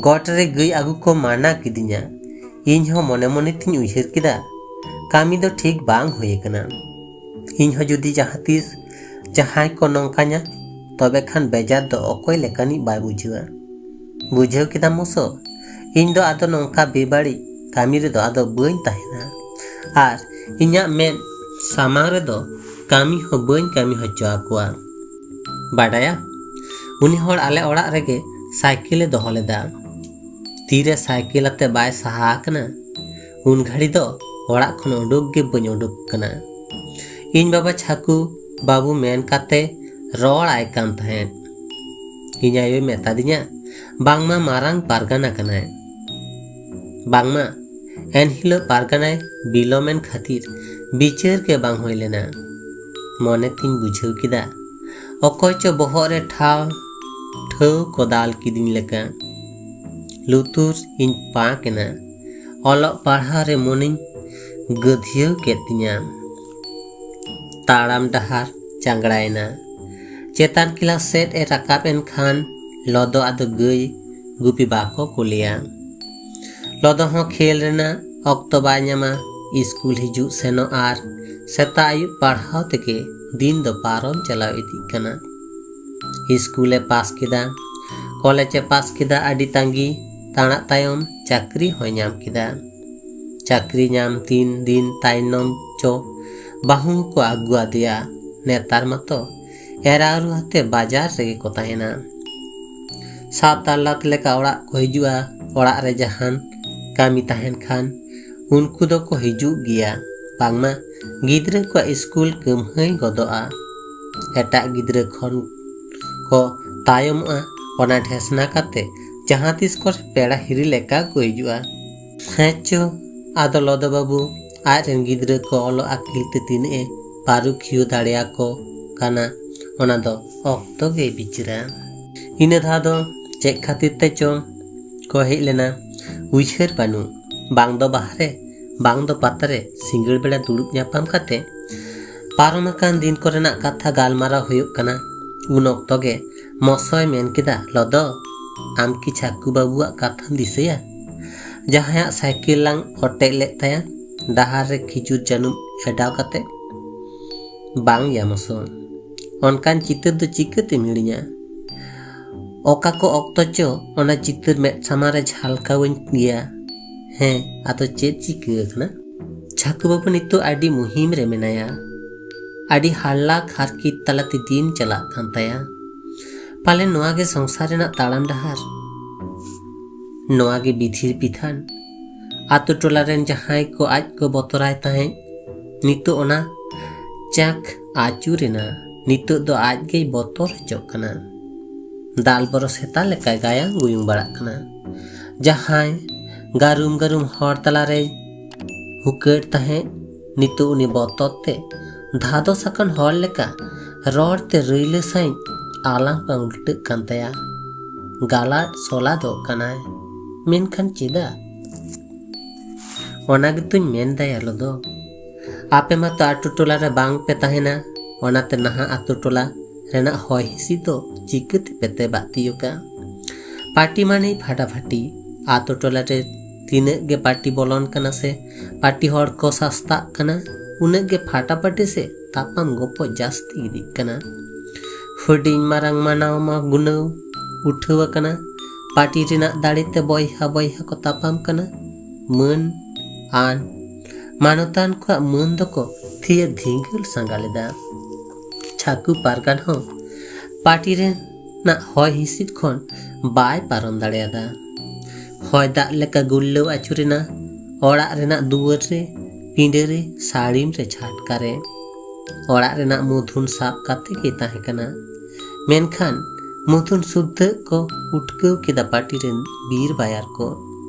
ᱜᱚᱴ ᱨᱮ ᱜᱟᱹᱭ ᱟᱹᱜᱩ ᱠᱚ ᱢᱟᱱᱟ ᱠᱤᱫᱤᱧᱟ᱾ ᱤᱧ ᱦᱚᱸ ᱢᱚᱱᱮ ᱢᱚᱱᱮ ᱛᱤᱧ ᱩᱭᱦᱟᱹᱨ ᱠᱮᱫᱟ, ᱠᱟᱹᱢᱤ ᱫᱚ ᱴᱷᱤᱠ ᱵᱟᱝ ᱦᱩᱭ ᱟᱠᱟᱱᱟ᱾ ᱤᱧ ᱦᱚᱸ ᱡᱩᱫᱤ ᱡᱟᱦᱟᱸ ᱛᱤᱥ ᱡᱟᱦᱟᱸᱭ ᱠᱚ ᱱᱚᱝᱠᱟᱧᱟ, ᱛᱚᱵᱮ ᱠᱷᱟᱱ ᱵᱮᱡᱟᱨ ᱫᱚ ᱚᱠᱚᱭ ᱞᱮᱠᱟᱱᱤᱡ ᱵᱟᱭ ᱵᱩᱡᱷᱟᱹᱣᱟ᱾ ᱵᱩᱡᱷᱟᱹᱣ ᱠᱮᱫᱟᱢ ᱢᱚᱥᱚ? ᱤᱧ ᱫᱚ ᱟᱫᱚ ᱱᱚᱝᱠᱟ ᱵᱮᱵᱟᱹᱲᱤᱡ ᱠᱟᱹᱢᱤ ᱨᱮᱫᱚ ᱟᱫᱚ ᱵᱟᱹᱧ ᱛᱟᱦᱮᱱᱟ᱾ ᱟᱨ ᱤᱧᱟᱹᱜ ᱢᱮᱫ ᱥᱟᱢᱟᱝ ᱨᱮᱫᱚ ᱠᱟᱹᱢᱤ ᱦᱚᱸ ᱵᱟᱹᱧ ᱠᱟᱹᱢᱤ ᱦᱚᱪᱚ ᱟᱠᱚᱣᱟ᱾ ᱵᱟᱰᱟᱭᱟ, ᱩᱱᱤ ᱦᱚᱲ ᱟᱞᱮ ᱚᱲᱟᱜ ᱨᱮᱜᱮ ᱥᱟᱭᱠᱮᱞᱮ ᱫᱚᱦᱚ ᱞᱮᱫᱟ᱾ ᱛᱤᱨᱮ ᱥᱟᱭᱠᱮᱞ ᱟᱛᱮ ᱵᱟᱭ ᱥᱟᱦᱟ ᱟᱠᱟᱱᱟ, ᱩᱱ ᱜᱷᱟᱹᱲᱤ ᱫᱚ ᱚᱲᱟᱜ ᱠᱷᱚᱱ ᱩᱰᱩᱠ ᱜᱮ ᱵᱟᱹᱧ ᱩᱰᱩᱠ ᱟᱠᱟᱱᱟ᱾ ᱤᱧ ᱵᱟᱵᱟ ᱪᱷᱟᱠᱩ ᱵᱟᱹᱵᱩ ᱢᱮᱱ ᱠᱟᱛᱮ ᱨᱚᱲ ᱟᱭ ᱠᱟᱱ ᱛᱟᱦᱮᱸᱫ᱾ ᱤᱧ ᱟᱭᱳᱭ ᱢᱮᱛᱟᱫᱤᱧᱟ, ᱵᱟᱝᱢᱟ ᱢᱟᱨᱟᱝ ᱯᱟᱨᱜᱟᱱᱟ ᱠᱟᱱᱟᱭ᱾ ᱵᱟᱝᱢᱟ ᱮᱱᱦᱤᱞᱳᱜ ᱯᱟᱨᱜᱟᱱᱟᱭ ᱵᱤᱞᱚᱢᱮᱱ ᱠᱷᱟᱹᱛᱤᱨ ᱵᱤᱪᱟᱹᱨ ᱜᱮ ᱵᱟᱝ ᱦᱩᱭ ᱞᱮᱱᱟ᱾ ᱢᱚᱱᱮ ᱛᱤᱧ ᱵᱩᱡᱷᱟᱹᱣ ᱠᱮᱫᱟ, ᱚᱠᱚᱭ ᱪᱚ ᱵᱚᱦᱚᱜ ᱨᱮ ᱴᱷᱟᱣ ᱴᱷᱟᱹᱣ ᱠᱚ ᱫᱟᱞ ᱠᱤᱫᱤᱧ ᱞᱮᱠᱟ᱾ ᱞᱩᱛᱩᱨ ᱤᱧ ᱯᱟᱸᱠ ᱮᱱᱟ᱾ ᱚᱞᱚᱜ ᱯᱟᱲᱦᱟᱣ ᱨᱮ ᱢᱚᱱᱮᱧ ᱜᱟᱹᱫᱷᱭᱟᱹᱣ ᱠᱮᱫ ᱛᱤᱧᱟ᱾ ᱛᱟᱲᱟᱢ ᱰᱟᱦᱟᱨ ᱪᱟᱝᱜᱲᱟᱭᱮᱱᱟ᱾ ᱪᱮᱛᱟᱱ ᱠᱞᱟᱥ ᱥᱮᱫ ᱮ ᱨᱟᱠᱟᱵ ᱮᱱ ᱠᱷᱟᱱ ᱞᱚᱫᱚ ᱟᱫᱚ ᱜᱟᱹᱭ ᱜᱩᱯᱤ ᱵᱟᱠᱚ ᱠᱩᱞᱮᱭᱟ᱾ ᱞᱚᱫᱚ ᱦᱚᱸ ᱠᱷᱮᱞ ᱨᱮᱱᱟᱜ ᱚᱠᱛᱚ ᱵᱟᱭ ᱧᱟᱢᱟ᱾ ᱤᱥᱠᱩᱞ ᱦᱤᱡᱩᱜ ᱥᱮᱱᱚᱜ ᱟᱨ ᱥᱮᱛᱟᱜ ᱟᱹᱭᱩᱵ ᱯᱟᱲᱦᱟᱣ ᱛᱮᱜᱮ ᱫᱤᱱ ᱫᱚ ᱯᱟᱨᱚᱢ ᱪᱟᱞᱟᱣ ᱤᱫᱤᱜ ᱠᱟᱱᱟ᱾ ᱤᱥᱠᱩᱞᱮ ᱯᱟᱥ ᱠᱮᱫᱟ, ᱠᱚᱞᱮᱡᱽ ᱮ ᱯᱟᱥ ᱠᱮᱫᱟ, ᱟᱹᱰᱤ ᱛᱟᱺᱜᱤ ᱛᱟᱬᱟᱜ ᱛᱟᱭᱚᱢ ᱪᱟᱹᱠᱨᱤ ᱦᱚᱸᱭ ᱧᱟᱢ ᱠᱮᱫᱟ᱾ ᱪᱟᱹᱠᱨᱤ ᱧᱟᱢ ᱛᱤᱱ ᱫᱤᱱ ᱛᱟᱭᱱᱚᱢ ᱪᱚ ᱵᱟᱹᱦᱩ ᱠᱚ ᱟᱹᱜᱩ ᱟᱫᱮᱭᱟ᱾ ᱱᱮᱛᱟᱨ ᱢᱟᱛᱚ ᱮᱨᱟ ᱩᱨᱩ ᱟᱛᱮ ᱵᱟᱡᱟᱨ ᱨᱮᱜᱮ ᱠᱚ ᱛᱟᱦᱮᱱᱟ᱾ ᱥᱟᱛ ᱟᱞᱞᱟᱛ ᱞᱮᱠᱟ ᱚᱲᱟᱜ ᱠᱚ ᱦᱤᱡᱩᱜᱼᱟ᱾ ᱚᱲᱟᱜ ᱨᱮ ᱡᱟᱦᱟᱱ ᱠᱟᱹᱢᱤ ᱛᱟᱦᱮᱱ ᱠᱷᱟᱱ ᱩᱱᱠᱩ ᱫᱚᱠᱚ ᱦᱤᱡᱩᱜ ᱜᱮᱭᱟ᱾ ᱵᱟᱝᱢᱟ ᱜᱤᱫᱽᱨᱟᱹ ᱠᱚᱣᱟᱜ ᱤᱥᱠᱩᱞ ᱠᱟᱹᱢᱦᱟᱹᱭ ᱜᱚᱫᱚᱜᱼᱟ᱾ ᱮᱴᱟᱜ ᱜᱤᱫᱽᱨᱟᱹ ᱠᱷᱚᱱ ᱠᱚ ᱛᱟᱭᱚᱢᱚᱜᱼᱟ᱾ ᱚᱱᱟ ᱰᱷᱮᱥᱱᱟ ᱠᱟᱛᱮ ᱡᱟᱦᱟᱸ ᱛᱤᱥ ᱠᱚᱨᱮ ᱯᱮᱲᱟ ᱦᱤᱨᱤ ᱞᱮᱠᱟ ᱠᱚ ᱦᱤᱡᱩᱜᱼᱟ᱾ ᱦᱮᱸ ᱪᱚ, ᱟᱫᱚ ᱞᱚᱫᱚ ᱵᱟᱹᱵᱩ ᱟᱡ ᱨᱮᱱ ᱜᱤᱫᱽᱨᱟᱹ ᱠᱚ ᱚᱞᱚᱜ ᱟᱹᱠᱤᱞ ᱛᱮ ᱛᱤᱱᱟᱹᱜ ᱮ ᱯᱟᱹᱨᱩᱠᱷᱤᱭᱟᱹ ᱫᱟᱲᱮᱭᱟᱠᱚ ᱠᱟᱱᱟ, ᱚᱱᱟ ᱫᱚ ᱚᱠᱛᱚ ᱜᱮᱭ ᱵᱤᱪᱟᱹᱨᱟ᱾ ᱤᱱᱟᱹ ᱫᱷᱟᱣ ᱫᱚ ᱪᱮᱫ ᱠᱷᱟᱹᱛᱤᱨ ᱛᱮ ᱪᱚ ᱠᱚ ᱦᱮᱡ ᱞᱮᱱᱟ᱾ ᱩᱭᱦᱟᱹᱨ ᱵᱟᱹᱱᱩᱜ, ᱵᱟᱝ ᱫᱚ ᱵᱟᱦᱨᱮ, ᱵᱟᱝ ᱫᱚ ᱯᱟᱛᱟ ᱨᱮ ᱥᱤᱸᱜᱟᱹᱲ ᱵᱮᱲᱟ ᱫᱩᱲᱩᱵ ᱧᱟᱯᱟᱢ ᱠᱟᱛᱮ ᱯᱟᱨᱚᱢ ᱟᱠᱟᱱ ᱫᱤᱱ ᱠᱚᱨᱮᱱᱟᱜ ᱠᱟᱛᱷᱟ ᱜᱟᱞᱢᱟᱨᱟᱣ ᱦᱩᱭᱩᱜ ᱠᱟᱱᱟ᱾ ᱩᱱ ᱚᱠᱛᱚ ᱜᱮ ᱢᱚᱥᱚᱭ ᱢᱮᱱ ᱠᱮᱫᱟ, "ᱞᱚᱫᱚ, ᱟᱢ ᱠᱤ ᱪᱷᱟᱠᱩ ᱵᱟᱹᱵᱩᱣᱟᱜ ᱠᱟᱛᱷᱟᱢ ᱫᱤᱥᱟᱹᱭᱟ? ᱡᱟᱦᱟᱸᱭᱟᱜ ᱥᱟᱭᱠᱮᱞ ᱞᱟᱝ ᱚᱴᱮᱡ ᱞᱮᱫ ᱛᱟᱭᱟ ᱰᱟᱦᱟᱨ ᱨᱮ ᱠᱷᱤᱡᱩᱨ ᱡᱟᱹᱱᱩᱢ ᱮᱰᱟᱣ ᱠᱟᱛᱮ?" ᱵᱟᱝ ᱭᱟ ᱢᱚᱥᱚ, ᱚᱱᱠᱟᱱ ᱪᱤᱛᱟᱹᱨ ᱫᱚ ᱪᱤᱠᱟᱹᱛᱮᱢ ᱦᱤᱲᱤᱧᱟ? ᱚᱠᱟ ᱠᱚ ᱚᱠᱛᱚ ᱪᱚ ᱚᱱᱟ ᱪᱤᱛᱟᱹᱨ ᱢᱮᱫ ᱥᱟᱢᱟᱝ ᱨᱮ ᱡᱷᱟᱞᱠᱟᱣᱟᱹᱧ ᱜᱮᱭᱟ᱾ ᱦᱮᱸ, ᱟᱫᱚ ᱪᱮᱫ ᱪᱤᱠᱟᱹ ᱟᱠᱟᱱᱟ? ᱪᱷᱟᱠᱩ ᱵᱟᱹᱵᱩ ᱱᱤᱛᱚᱜ ᱟᱹᱰᱤ ᱢᱩᱦᱤᱢ ᱨᱮ ᱢᱮᱱᱟᱭᱟ᱾ ᱟᱹᱰᱤ ᱦᱟᱞᱞᱟᱠ ᱦᱟᱨᱠᱤᱛ ᱛᱟᱞᱟᱛᱮ ᱫᱤᱱ ᱪᱟᱞᱟᱜ ᱠᱟᱱ ᱛᱟᱭᱟ᱾ ᱯᱟᱞᱮᱱ ᱱᱚᱣᱟ ᱜᱮ ᱥᱚᱝᱥᱟᱨ ᱨᱮᱱᱟᱜ ᱛᱟᱲᱟᱢ ᱰᱟᱦᱟᱨ, ᱱᱚᱣᱟ ᱜᱮ ᱵᱤᱫᱷᱤ ᱵᱤᱫᱷᱟᱱ᱾ ᱟᱛᱳ ᱴᱚᱞᱟ ᱨᱮᱱ ᱡᱟᱦᱟᱸᱭ ᱠᱚ ᱟᱡ ᱠᱚ ᱵᱚᱛᱚᱨᱟᱭ ᱛᱟᱦᱮᱸᱫ, ᱱᱤᱛᱚᱜ ᱚᱱᱟ ᱪᱟᱠ ᱟᱹᱪᱩᱨ ᱮᱱᱟ᱾ ᱱᱤᱛᱚᱜ ᱫᱚ ᱟᱡ ᱜᱮᱭ ᱵᱚᱛᱚᱨ ᱦᱚᱪᱚᱜ ᱠᱟᱱᱟ᱾ ᱫᱟᱞ ᱵᱚᱨᱚ ᱥᱮᱛᱟ ᱞᱮᱠᱟᱭ ᱜᱟᱭᱟᱝ ᱜᱩᱭᱩᱝ ᱵᱟᱲᱟᱜ ᱠᱟᱱᱟ᱾ ᱡᱟᱦᱟᱸᱭ ᱜᱟᱹᱨᱩᱢ ᱜᱟᱹᱨᱩᱢ ᱦᱚᱲ ᱛᱟᱞᱟᱨᱮᱭ ᱦᱩᱠᱟᱹᱲ ᱛᱟᱦᱮᱸᱫ, ᱱᱤᱛᱚᱜ ᱩᱱᱤ ᱵᱚᱛᱚᱨ ᱛᱮ ᱫᱷᱟᱫᱚᱥ ᱟᱠᱟᱱ ᱦᱚᱲ ᱞᱮᱠᱟ ᱨᱚᱲ ᱛᱮ ᱨᱟᱹᱭᱞᱟᱹ ᱥᱟᱺᱦᱤᱡ ᱟᱞᱟᱝ ᱵᱟᱝ ᱩᱞᱴᱟᱹᱜ ᱠᱟᱱ ᱛᱟᱭᱟ᱾ ᱜᱟᱞᱟᱫ ᱥᱚᱞᱟᱫᱚᱜ ᱠᱟᱱᱟᱭ, ᱢᱮᱱᱠᱷᱟᱱ ᱪᱮᱫᱟᱜ? ᱚᱱᱟ ᱜᱮᱛᱚᱧ ᱢᱮᱱ ᱫᱟᱭᱟ ᱞᱚᱫᱚ᱾ ᱟᱯᱮ ᱢᱟᱛᱚ ᱟᱛᱳ ᱴᱚᱞᱟ ᱨᱮ ᱵᱟᱝ ᱯᱮ ᱛᱟᱦᱮᱱᱟ, ᱚᱱᱟᱛᱮ ᱱᱟᱦᱟᱜ ᱟᱛᱳ ᱴᱚᱞᱟ ᱨᱮᱱᱟᱜ ᱦᱚᱭ ᱦᱤᱸᱥᱤᱫ ᱫᱚ ᱪᱤᱠᱟᱹ ᱛᱮᱯᱮ ᱛᱮᱵᱟᱜ ᱛᱤᱭᱳᱜᱟ? ᱯᱟᱹᱴᱤ ᱢᱟᱱᱮ ᱯᱷᱟᱴᱟᱯᱷᱟᱹᱴᱤ᱾ ᱟᱛᱳ ᱴᱚᱞᱟ ᱨᱮ ᱛᱤᱱᱟᱹᱜ ᱜᱮ ᱯᱟᱹᱴᱤ ᱵᱚᱞᱚᱱ ᱠᱟᱱᱟ ᱥᱮ ᱯᱟᱹᱴᱤ ᱦᱚᱲ ᱠᱚ ᱥᱟᱥᱛᱟᱜ ᱠᱟᱱᱟ, ᱩᱱᱟᱹᱜ ᱜᱮ ᱯᱷᱟᱴᱟᱯᱷᱟᱹᱴᱤ ᱥᱮ ᱛᱟᱯᱟᱢ ᱜᱚᱯᱚᱡ ᱡᱟᱹᱥᱛᱤ ᱤᱫᱤᱜ ᱠᱟᱱᱟ᱾ ᱦᱩᱰᱤᱧ ᱢᱟᱨᱟᱝ ᱢᱟᱱᱟᱣ ᱢᱟ ᱜᱩᱱᱟᱹᱣ ᱩᱴᱷᱟᱹᱣ ᱟᱠᱟᱱᱟ᱾ ᱯᱟᱹᱴᱤ ᱨᱮᱱᱟᱜ ᱫᱟᱲᱮ ᱛᱮ ᱵᱚᱭᱦᱟ ᱵᱚᱭᱦᱟ ᱠᱚ ᱛᱟᱯᱟᱢ ᱠᱟᱱᱟ᱾ ᱢᱟᱹᱱ ᱟᱱ ᱢᱟᱱᱚᱛᱟᱱ ᱠᱚᱣᱟᱜ ᱢᱟᱹᱱ ᱫᱚᱠᱚ ᱛᱷᱤᱭᱟᱹ ᱫᱷᱤᱸᱜᱟᱹᱞ ᱥᱟᱸᱜᱟ ᱞᱮᱫᱟ᱾ ᱪᱷᱟᱠᱩ ᱯᱟᱨᱜᱟᱱ ᱦᱚᱸ ᱯᱟᱹᱴᱤ ᱨᱮᱱᱟᱜ ᱦᱚᱭ ᱦᱤᱸᱥᱤᱫ ᱠᱷᱚᱱ ᱵᱟᱭ ᱯᱟᱨᱚᱢ ᱫᱟᱲᱮᱭᱟᱫᱟ᱾ ᱦᱚᱭ ᱫᱟᱜ ᱞᱮᱠᱟ ᱜᱩᱞᱞᱟᱹᱣ ᱟᱹᱪᱩᱨᱮᱱᱟ ᱚᱲᱟᱜ ᱨᱮᱱᱟᱜ ᱫᱩᱣᱟᱹᱨ ᱨᱮ, ᱯᱤᱸᱰᱟᱹ ᱨᱮ, ᱥᱟᱹᱲᱤᱢ ᱨᱮ, ᱪᱷᱟᱴᱠᱟ ᱨᱮ᱾ ᱚᱲᱟᱜ ᱨᱮᱱᱟᱜ ᱢᱩᱫᱷᱩᱱ ᱥᱟᱵ ᱠᱟᱛᱮ ᱜᱮ ᱛᱟᱦᱮᱸ ᱠᱟᱱᱟ᱾ ᱢᱮᱱᱠᱷᱟᱱ ᱢᱩᱫᱷᱩᱱ ᱥᱩᱫᱷᱟᱹᱜ ᱠᱚ ᱩᱴᱠᱟᱹᱣ ᱠᱮᱫᱟ ᱯᱟᱹᱴᱤ ᱨᱮᱱ ᱵᱤᱨ ᱵᱟᱭᱟᱨ ᱠᱚ᱾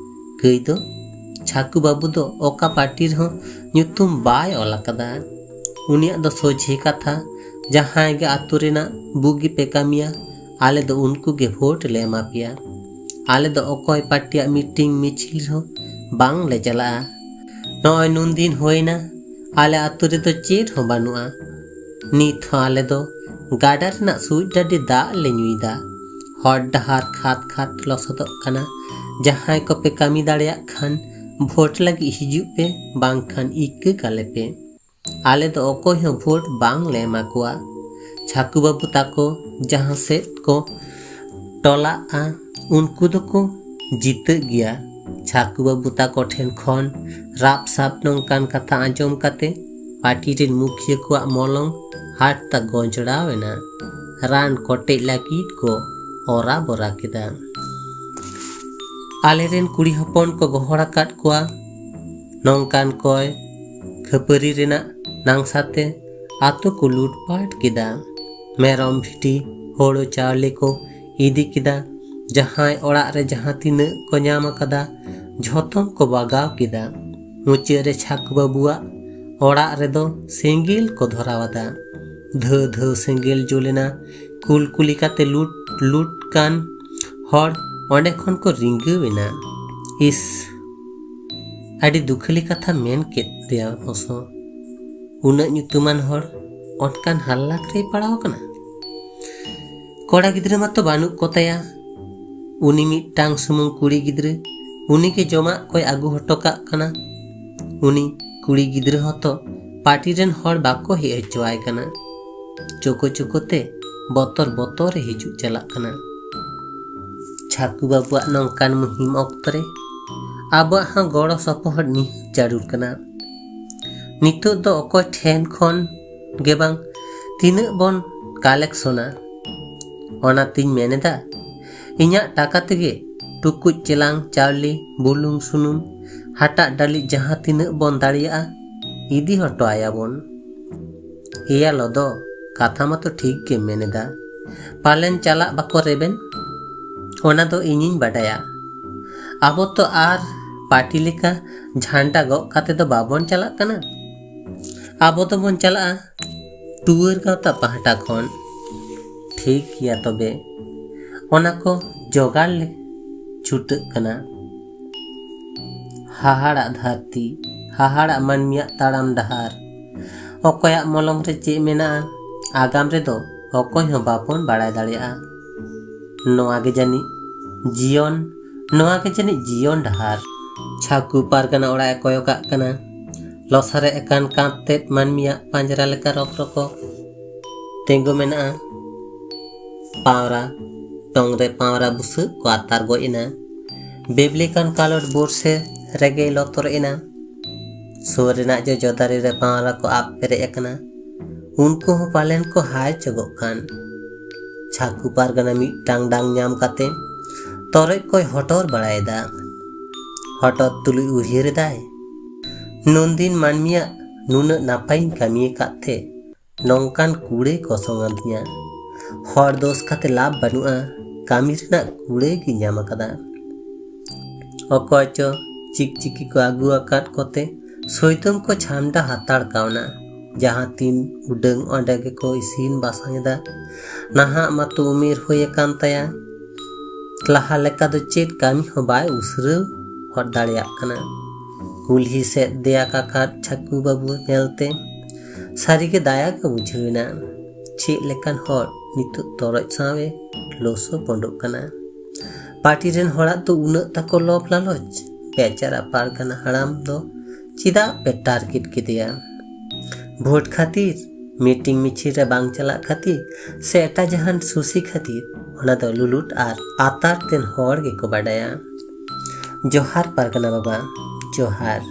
ᱠᱟᱹᱭ ᱫᱚ ᱪᱷᱟᱠᱩ ᱵᱟᱹᱵᱩ ᱫᱚ ᱚᱠᱟ ᱯᱟᱹᱴᱤ ᱨᱮᱦᱚᱸ ᱧᱩᱛᱩᱢ ᱵᱟᱭ ᱚᱞ ᱟᱠᱟᱫᱟ᱾ ᱩᱱᱤᱭᱟᱜ ᱫᱚ ᱥᱚᱡᱷᱮ ᱠᱟᱛᱷᱟ, ᱡᱟᱦᱟᱸᱭ ᱜᱮ ᱟᱛᱳ ᱨᱮᱱᱟᱜ ᱵᱩᱜᱤ ᱯᱮ ᱠᱟᱹᱢᱤᱭᱟ, ᱟᱞᱮ ᱫᱚ ᱩᱱᱠᱩ ᱜᱮ ᱵᱷᱳᱴ ᱞᱮ ᱮᱢᱟ ᱯᱮᱭᱟ᱾ ᱟᱞᱮ ᱫᱚ ᱚᱠᱚᱭ ᱯᱟᱨᱴᱤᱭᱟᱜ ᱢᱤᱴᱤᱝ ᱢᱤᱪᱷᱤᱞ ᱦᱚᱸ ᱵᱟᱝ ᱞᱮ ᱪᱟᱞᱟᱜᱼᱟ᱾ ᱱᱚᱜᱼᱚᱭ ᱱᱩᱱ ᱫᱤᱱ ᱦᱩᱭᱱᱟ, ᱟᱞᱮ ᱟᱹᱛᱩ ᱨᱮᱫᱚ ᱪᱮᱫ ᱦᱚᱸ ᱵᱟᱹᱱᱩᱜᱼᱟ᱾ ᱱᱤᱛ ᱦᱚᱸ ᱟᱞᱮ ᱫᱚ ᱜᱟᱰᱟ ᱨᱮᱱᱟᱜ ᱥᱩᱡ ᱰᱟᱹᱰᱤ ᱫᱟᱜ ᱞᱮ ᱧᱩᱭᱮᱫᱟ᱾ ᱦᱚᱨ ᱰᱟᱦᱟᱨ ᱠᱷᱟᱫ ᱠᱷᱟᱫ ᱞᱚᱥᱚᱫᱚᱜ ᱠᱟᱱᱟ᱾ ᱡᱟᱦᱟᱸᱭ ᱠᱚᱯᱮ ᱠᱟᱹᱢᱤ ᱫᱟᱲᱮᱭᱟᱜ ᱠᱷᱟᱱ ᱵᱷᱳᱴ ᱞᱟᱹᱜᱤᱫ ᱦᱤᱡᱩᱜ ᱯᱮ, ᱵᱟᱝᱠᱷᱟᱱ ᱤᱠᱟᱹ ᱠᱟᱞᱮ ᱯᱮ᱾ ᱟᱞᱮ ᱫᱚ ᱚᱠᱚᱭ ᱦᱚᱸ ᱵᱷᱳᱴ ᱵᱟᱝ ᱞᱮ ᱮᱢᱟ ᱠᱚᱣᱟ᱾ ᱪᱷᱟᱠᱩ ᱵᱟᱹᱵᱩ ᱛᱟᱠᱚ ᱡᱟᱦᱟᱸ ᱥᱮᱫ ᱠᱚ ᱴᱚᱞᱟᱜᱼᱟ, ᱩᱱᱠᱩ ᱫᱚᱠᱚ ᱡᱤᱛᱟᱹᱜ ᱜᱮᱭᱟ᱾ ᱪᱷᱟᱠᱩ ᱵᱟᱹᱵᱩ ᱛᱟᱠᱚ ᱴᱷᱮᱱ ᱠᱷᱚᱱ ᱨᱟᱯ ᱥᱟᱯ ᱱᱚᱝᱠᱟᱱ ᱠᱟᱛᱷᱟ ᱟᱸᱡᱚᱢ ᱠᱟᱛᱮ ᱯᱟᱨᱴᱤ ᱨᱮᱱ ᱢᱩᱠᱷᱤᱭᱟᱹ ᱠᱚᱣᱟᱜ ᱢᱚᱞᱚᱝ ᱦᱟᱨᱛᱟ ᱜᱚᱸᱡᱲᱟᱣ ᱮᱱᱟ᱾ ᱨᱟᱱ ᱠᱚᱴᱮᱡ ᱞᱟᱹᱜᱤᱫ ᱠᱚ ᱚᱨᱟ ᱵᱚᱨᱟ ᱠᱮᱫᱟ᱾ ᱟᱞᱮᱨᱮᱱ ᱠᱩᱲᱤ ᱦᱚᱯᱚᱱ ᱠᱚ ᱜᱚᱦᱚᱲ ᱟᱠᱟᱫ ᱠᱚᱣᱟ᱾ ᱱᱚᱝᱠᱟᱱ ᱠᱚᱭ ᱠᱷᱟᱹᱯᱟᱹᱨᱤ ᱨᱮᱱᱟᱜ ᱱᱟᱝᱥᱟᱛᱮ ᱟᱛᱳ ᱠᱚ ᱞᱩᱴᱯᱟᱴ ᱠᱮᱫᱟ᱾ ᱢᱮᱨᱚᱢ ᱵᱷᱤᱰᱤ, ᱦᱳᱲᱳ ᱪᱟᱣᱞᱮ ᱠᱚ ᱤᱫᱤ ᱠᱮᱫᱟ᱾ ᱡᱟᱦᱟᱸᱭ ᱚᱲᱟᱜ ᱨᱮ ᱡᱟᱦᱟᱸ ᱛᱤᱱᱟᱹᱜ ᱠᱚ ᱧᱟᱢ ᱟᱠᱟᱫᱟ, ᱡᱷᱚᱛᱚᱢ ᱠᱚ ᱵᱟᱜᱟᱣ ᱠᱮᱫᱟ᱾ ᱢᱩᱪᱟᱹᱫ ᱨᱮ ᱪᱷᱟᱠᱩ ᱵᱟᱹᱵᱩᱣᱟᱜ ᱚᱲᱟᱜ ᱨᱮᱫᱚ ᱥᱮᱸᱜᱮᱞ ᱠᱚ ᱫᱷᱚᱨᱟᱣ ᱟᱫᱟ᱾ ᱫᱷᱟᱹᱣ ᱫᱷᱟᱹᱣ ᱥᱮᱸᱜᱮᱞ ᱡᱩᱞᱮᱱᱟ᱾ ᱠᱩᱞᱠᱩᱞᱤ ᱠᱟᱛᱮ ᱞᱩᱴ ᱞᱩᱴ ᱠᱟᱱ ᱦᱚᱲ ᱚᱸᱰᱮ ᱠᱷᱚᱱ ᱠᱚ ᱨᱤᱸᱜᱟᱹᱣ ᱮᱱᱟ᱾ ᱤᱥ, ᱟᱹᱰᱤ ᱫᱩᱠᱷᱟᱹᱞᱤ ᱠᱟᱛᱷᱟ ᱢᱮᱱ ᱠᱮᱫ ᱫᱮᱭᱟ ᱚᱵᱚᱥᱥᱚ᱾ ᱩᱱᱟᱹᱜ ᱧᱩᱛᱩᱢᱟᱱ ᱦᱚᱲ ᱚᱱᱠᱟᱱ ᱦᱟᱞᱞᱟᱠ ᱨᱮᱭ ᱯᱟᱲᱟᱣ ᱟᱠᱟᱱᱟ᱾ ᱠᱚᱲᱟ ᱜᱤᱫᱽᱨᱟᱹ ᱢᱟᱛᱚ ᱵᱟᱹᱱᱩᱜ ᱠᱚ ᱛᱟᱭᱟ᱾ ᱩᱱᱤ ᱢᱤᱫᱴᱟᱝ ᱥᱩᱢᱩᱝ ᱠᱩᱲᱤ ᱜᱤᱫᱽᱨᱟᱹ, ᱩᱱᱤ ᱜᱮ ᱡᱚᱢᱟᱜ ᱠᱚᱭ ᱟᱹᱜᱩ ᱦᱚᱴᱚ ᱠᱟᱜ ᱠᱟᱱᱟ᱾ ᱩᱱᱤ ᱠᱩᱲᱤ ᱜᱤᱫᱽᱨᱟᱹ ᱦᱚᱸᱛᱚ ᱯᱟᱨᱴᱤ ᱨᱮᱱ ᱦᱚᱲ ᱵᱟᱠᱚ ᱦᱮᱡ ᱦᱚᱪᱚᱣᱟᱭ ᱠᱟᱱᱟ᱾ ᱪᱳᱠᱳ ᱪᱳᱠᱳ ᱛᱮ ᱵᱚᱛᱚᱨ ᱵᱚᱛᱚᱨ ᱮ ᱦᱤᱡᱩᱜ ᱪᱟᱞᱟᱜ ᱠᱟᱱᱟ᱾ ᱪᱷᱟᱠᱩ ᱵᱟᱹᱵᱩᱣᱟᱜ ᱱᱚᱝᱠᱟᱱ ᱢᱩᱦᱤᱢ ᱚᱠᱛᱚ ᱨᱮ ᱟᱵᱚᱣᱟᱜ ᱦᱚᱸ ᱜᱚᱲᱚ ᱥᱚᱯᱚᱦᱚᱫ ᱱᱤᱦᱟᱹᱛ ᱡᱟᱹᱨᱩᱲ ᱠᱟᱱᱟ᱾ ᱱᱤᱛᱚᱜ ᱫᱚ ᱚᱠᱚᱭ ᱴᱷᱮᱱ ᱠᱷᱚᱱ ᱜᱮ ᱵᱟᱝ ᱛᱤᱱᱟᱹᱜ ᱵᱚᱱ ᱠᱟᱞᱮᱠᱥᱚᱱᱟ? ᱚᱱᱟᱛᱤᱧ ᱢᱮᱱᱮᱫᱟ, ᱤᱧᱟᱹᱜ ᱴᱟᱠᱟ ᱛᱮᱜᱮ ᱴᱩᱠᱩᱡ ᱪᱮᱞᱟᱝ ᱪᱟᱣᱞᱮ, ᱵᱩᱞᱩᱝ ᱥᱩᱱᱩᱢ, ᱦᱟᱴᱟᱜ ᱰᱟᱹᱞᱤᱡ ᱡᱟᱦᱟᱸ ᱛᱤᱱᱟᱹᱜ ᱵᱚᱱ ᱫᱟᱲᱮᱭᱟᱜᱼᱟ, ᱤᱫᱤ ᱦᱚᱴᱚ ᱟᱭᱟᱵᱚᱱ᱾ ᱮᱭᱟ ᱞᱚᱫᱚ, ᱠᱟᱛᱷᱟ ᱢᱟᱛᱚ ᱴᱷᱤᱠ ᱜᱮᱢ ᱢᱮᱱᱮᱫᱟ᱾ ᱯᱟᱞᱮᱱ ᱪᱟᱞᱟᱜ ᱵᱟᱠᱚ ᱨᱮᱵᱮᱱ, ᱚᱱᱟ ᱫᱚ ᱤᱧᱤᱧ ᱵᱟᱰᱟᱭᱟ᱾ ᱟᱵᱚ ᱛᱚ ᱟᱨ ᱯᱟᱨᱴᱤ ᱞᱮᱠᱟ ᱡᱷᱟᱱᱰᱟ ᱜᱚᱜ ᱠᱟᱛᱮ ᱫᱚ ᱵᱟᱵᱚᱱ ᱪᱟᱞᱟᱜ ᱠᱟᱱᱟ᱾ ᱟᱵᱚ ᱫᱚᱵᱚᱱ ᱪᱟᱞᱟᱜᱼᱟ ᱴᱩᱣᱟᱹᱨ ᱜᱟᱶᱛᱟ ᱯᱟᱦᱴᱟ ᱠᱷᱚᱱ᱾ ᱴᱷᱤᱠ ᱜᱮᱭᱟ ᱛᱚᱵᱮ, ᱚᱱᱟ ᱠᱚ ᱡᱚᱜᱟᱲ ᱞᱮ᱾ ᱪᱷᱩᱴᱟᱹᱜ ᱠᱟᱱᱟ᱾ ᱦᱟᱦᱟᱲᱟᱜ ᱫᱷᱟᱹᱨᱛᱤ, ᱦᱟᱦᱟᱲᱟᱜ ᱢᱟᱹᱱᱢᱤᱭᱟᱜ ᱛᱟᱲᱟᱢ ᱰᱟᱦᱟᱨ᱾ ᱚᱠᱚᱭᱟᱜ ᱢᱚᱞᱚᱝ ᱨᱮ ᱪᱮᱫ ᱢᱮᱱᱟᱜᱼᱟ, ᱟᱜᱟᱢ ᱨᱮᱫᱚ ᱚᱠᱚᱭ ᱦᱚᱸ ᱵᱟᱵᱚᱱ ᱵᱟᱲᱟᱭ ᱫᱟᱲᱮᱭᱟᱜᱼᱟ᱾ ᱱᱚᱣᱟ ᱜᱮ ᱡᱟᱹᱱᱤᱡ ᱡᱤᱭᱚᱱ, ᱱᱚᱣᱟ ᱜᱮ ᱡᱟᱹᱱᱤᱡ ᱡᱤᱭᱚᱱ ᱰᱟᱦᱟᱨ᱾ ᱪᱷᱟᱠᱩ ᱯᱟᱨᱜᱟᱱᱟ ᱚᱲᱟᱜ ᱮ ᱠᱚᱭᱚᱜᱟᱜ ᱠᱟᱱᱟ᱾ ᱞᱚᱥᱟᱨᱮ ᱮᱠᱟᱱ ᱠᱟᱸᱛ ᱛᱮᱫ ᱢᱟᱹᱱᱢᱤᱭᱟᱜ ᱯᱟᱸᱡᱽᱨᱟ ᱞᱮᱠᱟ ᱨᱚᱠ ᱨᱚᱠᱚ ᱛᱤᱸᱜᱩ ᱢᱮᱱᱟᱜᱼᱟ᱾ ᱯᱟᱣᱨᱟ, ᱴᱚᱝ ᱨᱮ ᱯᱟᱣᱨᱟ ᱵᱩᱥᱟᱹᱜ ᱠᱚ ᱟᱛᱟᱨ ᱜᱚᱡ ᱮᱱᱟ᱾ ᱵᱮᱵᱞᱤ ᱠᱟᱱ ᱠᱟᱞᱚᱴ ᱵᱳᱨᱥᱮ ᱨᱮᱜᱮᱭ ᱞᱚᱛᱚᱨ ᱮᱱᱟ᱾ ᱥᱩᱨ ᱨᱮᱱᱟᱜ ᱡᱚᱡᱚ ᱫᱟᱨᱮ ᱨᱮ ᱯᱟᱣᱨᱟ ᱠᱚ ᱟᱵ ᱯᱮᱨᱮᱡ ᱟᱠᱟᱱᱟ᱾ ᱩᱱᱠᱩ ᱦᱚᱸ ᱯᱟᱞᱮᱱ ᱠᱚ ᱦᱟᱭ ᱪᱚᱜᱚᱜ ᱠᱟᱱ᱾ ᱪᱷᱟᱠᱩ ᱯᱟᱨᱜᱟᱱᱟ ᱢᱤᱫᱴᱟᱝ ᱰᱟᱝ ᱧᱟᱢ ᱠᱟᱛᱮ ᱛᱚᱨᱚᱡ ᱠᱚᱭ ᱦᱚᱴᱚᱨ ᱵᱟᱲᱟᱭᱮᱫᱟ᱾ ᱦᱚᱴᱚᱨ ᱛᱩᱞᱩᱡ ᱩᱭᱦᱟᱹᱨ ᱮᱫᱟᱭ, ᱱᱩᱱᱫᱤᱱ ᱢᱟᱹᱱᱢᱤᱭᱟᱜ ᱱᱩᱱᱟᱹᱜ ᱱᱟᱯᱟᱭᱤᱧ ᱠᱟᱹᱢᱤ ᱟᱠᱟᱫ ᱛᱮ ᱱᱚᱝᱠᱟᱱ ᱠᱩᱲᱟᱹᱭ ᱠᱚ ᱥᱚᱝ ᱟᱹᱫᱤᱧᱟ᱾ ᱦᱚᱲ ᱫᱳᱥ ᱠᱟᱛᱮ ᱞᱟᱵᱷ ᱵᱟᱹᱱᱩᱜᱼᱟ, ᱠᱟᱹᱢᱤ ᱨᱮᱱᱟᱜ ᱠᱩᱲᱟᱹᱭ ᱜᱮ ᱧᱟᱢ ᱟᱠᱟᱫᱟ᱾ ᱚᱠᱚᱭ ᱪᱚ ᱪᱤᱠᱪᱤᱠᱤ ᱠᱚ ᱟᱹᱜᱩ ᱟᱠᱟᱫ ᱠᱚᱛᱮ ᱥᱚᱭᱛᱚᱢ ᱠᱚ ᱪᱷᱟᱢᱰᱟ ᱦᱟᱛᱟᱲ ᱠᱟᱣᱱᱟ᱾ ᱡᱟᱦᱟᱸ ᱛᱤᱱ ᱩᱰᱟᱹᱝ ᱚᱸᱰᱮ ᱜᱮᱠᱚ ᱤᱥᱤᱱ ᱵᱟᱥᱟᱝ ᱮᱫᱟ᱾ ᱱᱟᱦᱟᱜ ᱢᱟᱛᱚ ᱩᱢᱮᱨ ᱦᱩᱭ ᱟᱠᱟᱱ ᱛᱟᱭᱟ᱾ ᱞᱟᱦᱟ ᱞᱮᱠᱟ ᱫᱚ ᱪᱮᱫ ᱠᱟᱹᱢᱤ ᱦᱚᱸ ᱵᱟᱭ ᱩᱥᱨᱟᱹᱣ ᱦᱚᱫ ᱫᱟᱲᱮᱭᱟᱜ ᱠᱟᱱᱟ᱾ ᱠᱩᱞᱦᱤ ᱥᱮᱫ ᱫᱮᱭᱟ ᱠᱟᱠᱟᱫ ᱪᱷᱟᱠᱩ ᱵᱟᱹᱵᱩ ᱧᱮᱞᱛᱮ ᱥᱟᱹᱨᱤᱜᱮ ᱫᱟᱭᱟ ᱜᱮ ᱵᱩᱡᱷᱟᱹᱣ ᱮᱱᱟ᱾ ᱪᱮᱫ ᱞᱮᱠᱟᱱ ᱦᱚᱲ ᱱᱤᱛᱚᱜ ᱛᱚᱨᱚᱡ ᱥᱟᱶᱮ ᱞᱚᱥᱚ ᱯᱚᱸᱰᱚᱜ ᱠᱟᱱᱟ? ᱯᱟᱹᱴᱤ ᱨᱮᱱ ᱦᱚᱲᱟᱜ ᱫᱚ ᱩᱱᱟᱹᱜ ᱛᱟᱠᱚ ᱞᱚᱵᱷ ᱞᱟᱞᱚᱪ? ᱵᱮᱪᱟᱨᱟ ᱯᱟᱨᱜᱟᱱᱟ ᱦᱟᱲᱟᱢ ᱫᱚ ᱪᱮᱫᱟᱜ ᱯᱮ ᱴᱟᱨᱜᱮᱴ ᱠᱮᱫᱮᱭᱟ? ᱵᱷᱳᱴ ᱠᱷᱟᱹᱛᱤᱨ? ᱢᱤᱴᱤᱝ ᱢᱤᱪᱷᱤᱞ ᱨᱮ ᱵᱟᱝ ᱪᱟᱞᱟᱜ ᱠᱷᱟᱹᱛᱤᱨ ᱥᱮ ᱮᱴᱟᱜ ᱡᱟᱦᱟᱱ ᱥᱩᱥᱤ ᱠᱷᱟᱹᱛᱤᱨ? ᱚᱱᱟ ᱫᱚ ᱞᱩᱞᱩᱴ ᱟᱨ ᱟᱛᱟᱨ ᱛᱮᱱ ᱦᱚᱲ ᱜᱮᱠᱚ ᱵᱟᱰᱟᱭᱟ᱾ ᱡᱚᱦᱟᱨ ᱯᱟᱨᱜᱟᱱᱟ ᱵᱟᱵᱟ, ᱡᱚᱦᱟᱨ᱾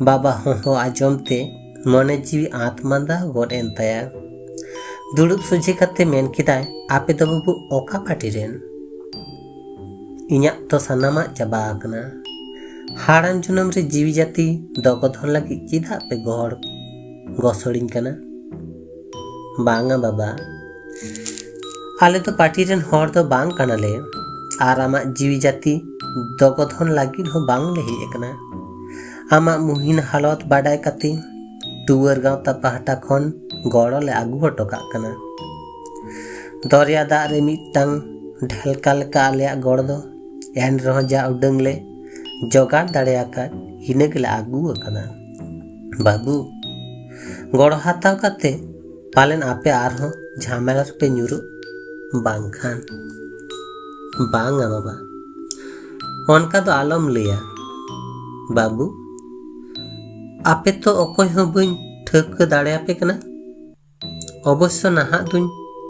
ᱵᱟᱵᱟ ᱦᱚᱦᱚ ᱟᱸᱡᱚᱢ ᱛᱮ ᱢᱚᱱᱮ ᱡᱤᱣᱤ ᱟᱸᱛ ᱢᱟᱸᱫᱟ ᱜᱚᱫ ᱮᱱ ᱛᱟᱭᱟ᱾ ᱫᱩᱲᱩᱵ ᱥᱚᱡᱷᱮ ᱠᱟᱛᱮ ᱢᱮᱱ ᱠᱮᱫᱟᱭ, ᱟᱯᱮ ᱫᱚ ᱵᱟᱹᱵᱩ ᱚᱠᱟ ᱯᱟᱹᱴᱤ ᱨᱮᱱ? ᱤᱧᱟᱜ ᱫᱚ ᱥᱟᱱᱟᱢᱟᱜ ᱪᱟᱵᱟ ᱟᱠᱟᱱᱟ᱾ ᱦᱟᱲᱟᱢ ᱡᱚᱱᱚᱢ ᱨᱮ ᱡᱤᱣᱤ ᱡᱟᱹᱛᱤ ᱫᱚᱜᱚ ᱫᱷᱚᱱ ᱞᱟᱹᱜᱤᱫ ᱪᱮᱫᱟᱜ ᱯᱮ ᱜᱚᱦᱚᱲ ᱜᱚᱥᱚᱲᱤᱧ ᱠᱟᱱᱟ? ᱵᱟᱝᱟ ᱵᱟᱵᱟ, ᱟᱞᱮ ᱫᱚ ᱯᱟᱹᱴᱤ ᱨᱮᱱ ᱦᱚᱲ ᱫᱚ ᱵᱟᱝ ᱠᱟᱱᱟᱞᱮ ᱟᱨ ᱟᱢᱟᱜ ᱡᱤᱣᱤ ᱡᱟᱹᱛᱤ ᱫᱚᱜᱚ ᱫᱷᱚᱱ ᱞᱟᱹᱜᱤᱫ ᱦᱚᱸ ᱵᱟᱝ ᱞᱮ ᱦᱮᱡ ᱟᱠᱟᱱᱟ᱾ ᱟᱢᱟᱜ ᱢᱩᱦᱤᱱ ᱦᱟᱞᱚᱛ ᱵᱟᱰᱟᱭ ᱠᱟᱛᱮ ᱴᱩᱣᱟᱹᱨ ᱜᱟᱶᱛᱟ ᱯᱟᱦᱴᱟ ᱠᱷᱚᱱ ᱜᱚᱲᱚ ᱞᱮ ᱟᱹᱜᱩ ᱦᱚᱴᱚ ᱠᱟᱜ ᱠᱟᱱᱟ᱾ ᱫᱚᱨᱭᱟ ᱫᱟᱜ ᱨᱮ ᱢᱤᱫᱴᱟᱝ ᱰᱷᱮᱞᱠᱟ ᱞᱮᱠᱟ ᱟᱞᱮᱭᱟᱜ ᱜᱚᱲ ᱫᱚ᱾ ᱮᱱ ᱨᱮᱦᱚᱸ ᱡᱟ ᱩᱰᱟᱹᱝ ᱞᱮ ᱡᱚᱜᱟᱲ ᱫᱟᱲᱮ ᱟᱠᱟᱫ, ᱤᱱᱟᱹ ᱜᱮᱞᱮ ᱟᱹᱜᱩ ᱟᱠᱟᱫᱟ᱾ ᱵᱟᱹᱵᱩ, ᱜᱚᱲᱚ ᱦᱟᱛᱟᱣ ᱠᱟᱛᱮ ᱯᱟᱞᱮᱱ ᱟᱯᱮ ᱟᱨᱦᱚᱸ ᱡᱷᱟᱢᱮᱞᱟ ᱨᱮᱯᱮ ᱧᱩᱨᱩᱜ, ᱵᱟᱝᱠᱷᱟᱱ᱾ ᱵᱟᱝᱟ ᱵᱟᱵᱟ, ᱚᱱᱠᱟ ᱫᱚ ᱟᱞᱚᱢ ᱞᱟᱹᱭᱟ᱾ ᱵᱟᱹᱵᱩ, ᱟᱯᱮ ᱛᱚ ᱚᱠᱚᱭ ᱦᱚᱸ ᱵᱟᱹᱧ ᱴᱷᱟᱹᱣᱠᱟᱹ ᱫᱟᱲᱮᱭᱟᱯᱮ ᱠᱟᱱᱟ᱾ ᱚᱵᱚᱥᱥᱚ ᱱᱟᱦᱟᱜ ᱫᱩᱧ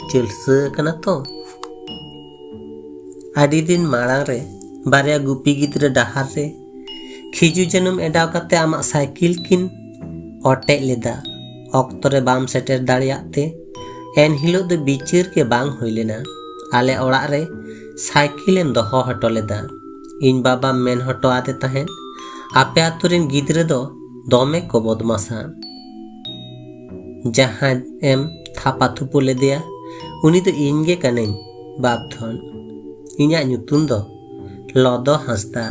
ᱪᱟᱹᱞᱥᱟᱹ ᱟᱠᱟᱱᱟ ᱛᱚ᱾ ᱟᱹᱰᱤ ᱫᱤᱱ ᱢᱟᱲᱟᱝ ᱨᱮ ᱵᱟᱨᱭᱟ ᱜᱩᱯᱤ ᱜᱤᱫᱽᱨᱟᱹ ᱰᱟᱦᱟᱨ ᱨᱮ ᱠᱷᱤᱡᱩ ᱡᱟᱹᱱᱩᱢ ᱮᱰᱟᱣ ᱠᱟᱛᱮ ᱟᱢᱟᱜ ᱥᱟᱭᱠᱮᱞ ᱠᱤᱱ ᱚᱴᱮᱡ ᱞᱮᱫᱟ᱾ ᱚᱠᱛᱚ ᱨᱮ ᱵᱟᱢ ᱥᱮᱴᱮᱨ ᱫᱟᱲᱮᱭᱟᱜ ᱛᱮ ᱮᱱ ᱦᱤᱞᱳᱜ ᱫᱚ ᱵᱤᱪᱟᱹᱨ ᱜᱮ ᱵᱟᱝ ᱦᱩᱭ ᱞᱮᱱᱟ᱾ ᱟᱞᱮ ᱚᱲᱟᱜ ᱨᱮ ᱥᱟᱭᱠᱮᱞ ᱮᱢ ᱫᱚᱦᱚ ᱦᱚᱴᱚ ᱞᱮᱫᱟ᱾ ᱤᱧ ᱵᱟᱵᱟᱢ ᱢᱮᱱ ᱦᱚᱴᱚ ᱟᱫᱮ ᱛᱟᱦᱮᱸᱫ, ᱟᱯᱮ ᱟᱛᱳ ᱨᱮᱱ ᱜᱤᱫᱽᱨᱟᱹ ᱫᱚ ᱫᱚᱢᱮ ᱠᱚ ᱵᱚᱫᱢᱟᱥᱟ᱾ ᱡᱟᱦᱟᱸᱭ ᱮᱢ ᱛᱷᱟᱯᱟ ᱛᱷᱩᱯᱩ ᱞᱮᱫᱮᱭᱟ, ᱩᱱᱤ ᱫᱚ ᱤᱧ ᱜᱮ ᱠᱟᱹᱱᱟᱹᱧ, ᱵᱟᱯ ᱫᱷᱚᱱ᱾ ᱤᱧᱟᱜ ᱧᱩᱛᱩᱢ ᱫᱚ ᱞᱚᱫᱚ ᱦᱟᱸᱥᱫᱟ᱾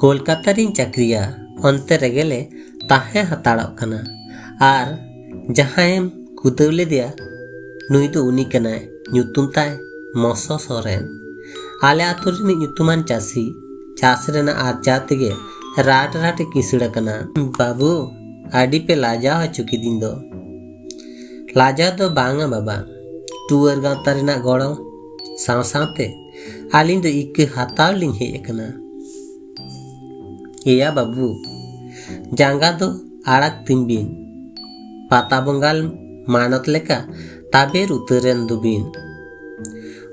ᱠᱳᱞᱠᱟᱛᱟ ᱨᱤᱧ ᱪᱟᱹᱠᱨᱤᱭᱟ, ᱚᱱᱛᱮ ᱨᱮᱜᱮ ᱞᱮ ᱛᱟᱦᱮᱸ ᱦᱟᱛᱟᱲᱚᱜ ᱠᱟᱱᱟ᱾ ᱟᱨ ᱡᱟᱦᱟᱸᱭᱮᱢ ᱠᱩᱫᱟᱹᱣ ᱞᱮᱫᱮᱭᱟ, ᱱᱩᱭ ᱫᱚ ᱩᱱᱤ ᱠᱟᱱᱟᱭ, ᱧᱩᱛᱩᱢ ᱛᱟᱭ ᱢᱚᱥᱚ ᱥᱚᱨᱮᱱ᱾ ᱟᱞᱮ ᱟᱛᱳ ᱨᱤᱱᱤᱡ ᱧᱩᱛᱩᱢᱟᱱ ᱪᱟᱹᱥᱤ, ᱪᱟᱥ ᱨᱮᱱᱟᱜ ᱟᱨᱡᱟᱣ ᱛᱮᱜᱮ ᱨᱟᱴ ᱨᱟᱴ ᱮ ᱠᱤᱥᱟᱹᱲ ᱟᱠᱟᱱᱟ᱾ ᱵᱟᱹᱵᱩ, ᱟᱹᱰᱤ ᱯᱮ ᱞᱟᱡᱟᱣ ᱦᱚᱪᱚ ᱠᱤᱫᱤᱧ ᱫᱚ᱾ ᱞᱟᱡᱟᱣ ᱫᱚ ᱵᱟᱝᱟ ᱵᱟᱵᱟ, ᱴᱩᱣᱟᱹᱨ ᱜᱟᱶᱛᱟ ᱨᱮᱱᱟᱜ ᱜᱚᱲᱚ ᱥᱟᱶ ᱥᱟᱶᱛᱮ ᱟᱹᱞᱤᱧ ᱫᱚ ᱤᱠᱟᱹ ᱦᱟᱛᱟᱣ ᱞᱤᱧ ᱦᱮᱡ ᱟᱠᱟᱱᱟ᱾ ᱮᱭᱟ ᱵᱟᱹᱵᱩ, ᱡᱟᱸᱜᱟ ᱫᱚ ᱟᱲᱟᱜ ᱛᱤᱧ ᱵᱤᱱ, ᱯᱟᱛᱟ ᱵᱚᱸᱜᱟ ᱢᱟᱱᱚᱛ ᱞᱮᱠᱟ ᱛᱟᱵᱮᱨ ᱩᱛᱟᱹᱨᱮᱱ ᱫᱚᱵᱤᱱ᱾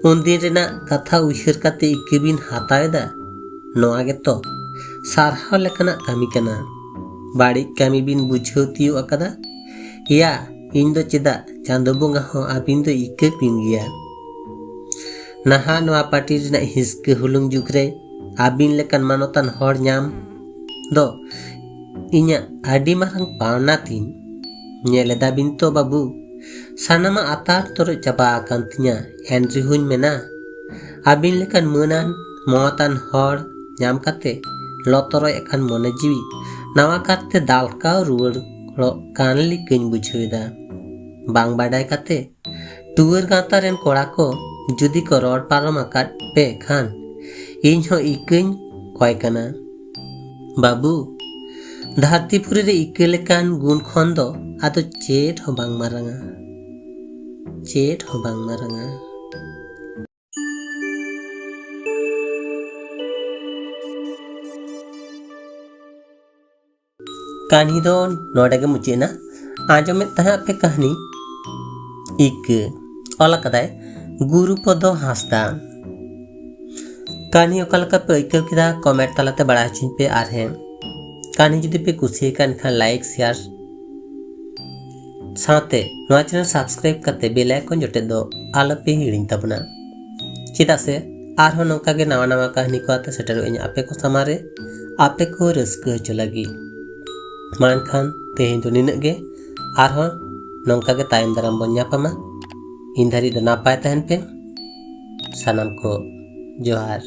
ᱩᱱᱫᱤᱱ ᱨᱮᱱᱟᱜ ᱠᱟᱛᱷᱟ ᱩᱭᱦᱟᱹᱨ ᱠᱟᱛᱮ ᱤᱠᱟᱹ ᱵᱤᱱ ᱦᱟᱛᱟᱣ ᱮᱫᱟ, ᱱᱚᱣᱟ ᱜᱮᱛᱚ ᱥᱟᱨᱦᱟᱣ ᱞᱮᱠᱟᱱᱟᱜ ᱠᱟᱹᱢᱤ ᱠᱟᱱᱟ᱾ ᱵᱟᱹᱲᱤᱡ ᱠᱟᱹᱢᱤ ᱵᱤᱱ ᱵᱩᱡᱷᱟᱹᱣ ᱛᱤᱭᱳᱜ ᱟᱠᱟᱫᱟ? ᱮᱭᱟ, ᱤᱧ ᱫᱚ ᱪᱮᱫᱟᱜ ᱪᱟᱸᱫᱚ ᱵᱚᱸᱜᱟ ᱦᱚᱸ ᱟᱹᱵᱤᱱ ᱫᱚ ᱤᱠᱟᱹ ᱵᱤᱱ ᱜᱮᱭᱟ᱾ ᱱᱟᱦᱟᱜ ᱱᱚᱣᱟ ᱯᱟᱹᱴᱤ ᱨᱮᱱᱟᱜ ᱦᱤᱥᱠᱟᱹ ᱦᱩᱞᱩᱝ ᱡᱩᱜᱽ ᱨᱮ ᱟᱹᱵᱤᱱ ᱞᱮᱠᱟᱱ ᱢᱟᱱᱚᱛᱟᱱ ᱦᱚᱲ ᱧᱟᱢ ᱫᱚ ᱤᱧᱟᱹᱜ ᱟᱹᱰᱤ ᱢᱟᱨᱟᱝ ᱯᱟᱣᱱᱟ ᱛᱤᱧ᱾ ᱧᱮᱞ ᱮᱫᱟ ᱵᱤᱱ ᱛᱚ ᱵᱟᱹᱵᱩ, ᱥᱟᱱᱟᱢᱟᱜ ᱟᱛᱟᱨ ᱛᱚᱨᱚᱡ ᱪᱟᱵᱟ ᱟᱠᱟᱱ ᱛᱤᱧᱟ᱾ ᱮᱱ ᱨᱮᱦᱚᱸᱧ ᱢᱮᱱᱟ, ᱟᱹᱵᱤᱱ ᱞᱮᱠᱟᱱ ᱢᱟᱹᱱᱟᱱ ᱢᱚᱦᱚᱛᱟᱱ ᱦᱚᱲ ᱧᱟᱢ ᱠᱟᱛᱮ ᱞᱚᱛᱚᱨᱚᱡ ᱟᱠᱟᱱ ᱢᱚᱱᱮ ᱡᱤᱣᱤ ᱱᱟᱣᱟ ᱠᱟᱨᱛᱮ ᱫᱟᱞᱠᱟᱣ ᱨᱩᱣᱟᱹᱲᱚᱜ ᱠᱟᱱ ᱞᱮᱠᱟᱧ ᱵᱩᱡᱷᱟᱹᱣ ᱮᱫᱟ᱾ ᱵᱟᱝ ᱵᱟᱰᱟᱭ ᱠᱟᱛᱮ ᱴᱩᱣᱟᱹᱨ ᱜᱟᱶᱛᱟ ᱨᱮᱱ ᱠᱚᱲᱟ ᱠᱚ ᱡᱩᱫᱤ ᱠᱚ ᱨᱚᱲ ᱯᱟᱨᱚᱢ ᱟᱠᱟᱫ ᱯᱮ ᱠᱷᱟᱱ, ᱤᱧ ᱦᱚᱸ ᱤᱠᱟᱹᱧ ᱠᱚᱭ ᱠᱟᱱᱟ᱾ ᱵᱟᱹᱵᱩ, ᱫᱷᱟᱹᱨᱛᱤ ᱯᱩᱨᱤ ᱨᱮ ᱤᱠᱟᱹ ᱞᱮᱠᱟᱱ ᱜᱩᱱ ᱠᱷᱚᱱ ᱫᱚ ᱟᱫᱚ ᱪᱮᱫ ᱦᱚᱸ ᱵᱟᱝ ᱢᱟᱨᱟᱝᱟ, ᱪᱮᱫ ᱦᱚᱸ ᱵᱟᱝ ᱢᱟᱨᱟᱝᱟ᱾ ᱠᱟᱹᱦᱱᱤ ᱫᱚ ᱱᱚᱰᱮ ᱜᱮ ᱢᱩᱪᱟᱹᱫ ᱮᱱᱟ᱾ ᱟᱸᱡᱚᱢᱮᱫ ᱛᱟᱦᱮᱸᱫ ᱯᱮ ᱠᱟᱹᱦᱱᱤ ᱤᱠᱟᱹ, ᱚᱞ ᱟᱠᱟᱫᱟᱭ ᱜᱩᱨᱩᱯᱚᱫᱚ ᱦᱟᱸᱥᱫᱟ᱾ ᱠᱟᱹᱦᱱᱤ ᱚᱠᱟ ᱞᱮᱠᱟ ᱯᱮ ᱟᱹᱭᱠᱟᱹᱣ ᱠᱮᱫᱟ, ᱠᱚᱢᱮᱱᱴ ᱛᱟᱞᱟᱛᱮ ᱵᱟᱲᱟᱭ ᱦᱚᱪᱚᱧ ᱯᱮ᱾ ᱟᱨ ᱦᱮᱸ, ᱠᱟᱹᱦᱱᱤ ᱡᱩᱫᱤ ᱯᱮ ᱠᱩᱥᱤᱭᱟᱠᱟᱱ ᱠᱷᱟᱱ, ᱞᱟᱭᱤᱠ, ᱥᱮᱭᱟᱨ ᱥᱟᱶᱛᱮ ᱱᱚᱣᱟ ᱪᱮᱱᱮᱞ ᱥᱟᱵᱥᱠᱨᱟᱭᱤᱵ ᱠᱟᱛᱮ ᱵᱮᱞ ᱟᱭᱠᱚᱱ ᱡᱚᱴᱮᱫ ᱫᱚ ᱟᱞᱚᱯᱮ ᱦᱤᱲᱤᱧ ᱛᱟᱵᱚᱱᱟ, ᱪᱮᱫᱟᱜ ᱥᱮ ᱟᱨᱦᱚᱸ ᱱᱚᱝᱠᱟ ᱜᱮ ᱱᱟᱣᱟ ᱱᱟᱣᱟ ᱠᱟᱹᱦᱱᱤ ᱠᱚ ᱟᱛᱮ ᱥᱮᱴᱮᱨᱚᱜ ᱟᱹᱧ ᱟᱯᱮ ᱠᱚ ᱥᱟᱢᱟᱝ ᱨᱮ, ᱟᱯᱮ ᱠᱚ ᱨᱟᱹᱥᱠᱟᱹ ᱦᱚᱪᱚ ᱞᱟᱹᱜᱤᱫ᱾ ᱢᱟ ᱮᱱᱠᱷᱟᱱ ᱛᱮᱦᱮᱧ ᱫᱚ ᱱᱤᱱᱟᱹᱜ ᱜᱮ, ᱟᱨᱦᱚᱸ ᱱᱚᱝᱠᱟ ᱜᱮ ᱛᱟᱭᱚᱢ ᱫᱟᱨᱟᱢ ᱵᱚᱱ ᱧᱟᱯᱟᱢᱟ᱾ ᱤᱱ ᱫᱷᱟᱹᱨᱤᱡ ᱫᱚ ᱱᱟᱯᱟᱭ ᱛᱟᱦᱮᱱ ᱯᱮ᱾ ᱥᱟᱱᱟᱢ ᱠᱚ ᱡᱚᱦᱟᱨ᱾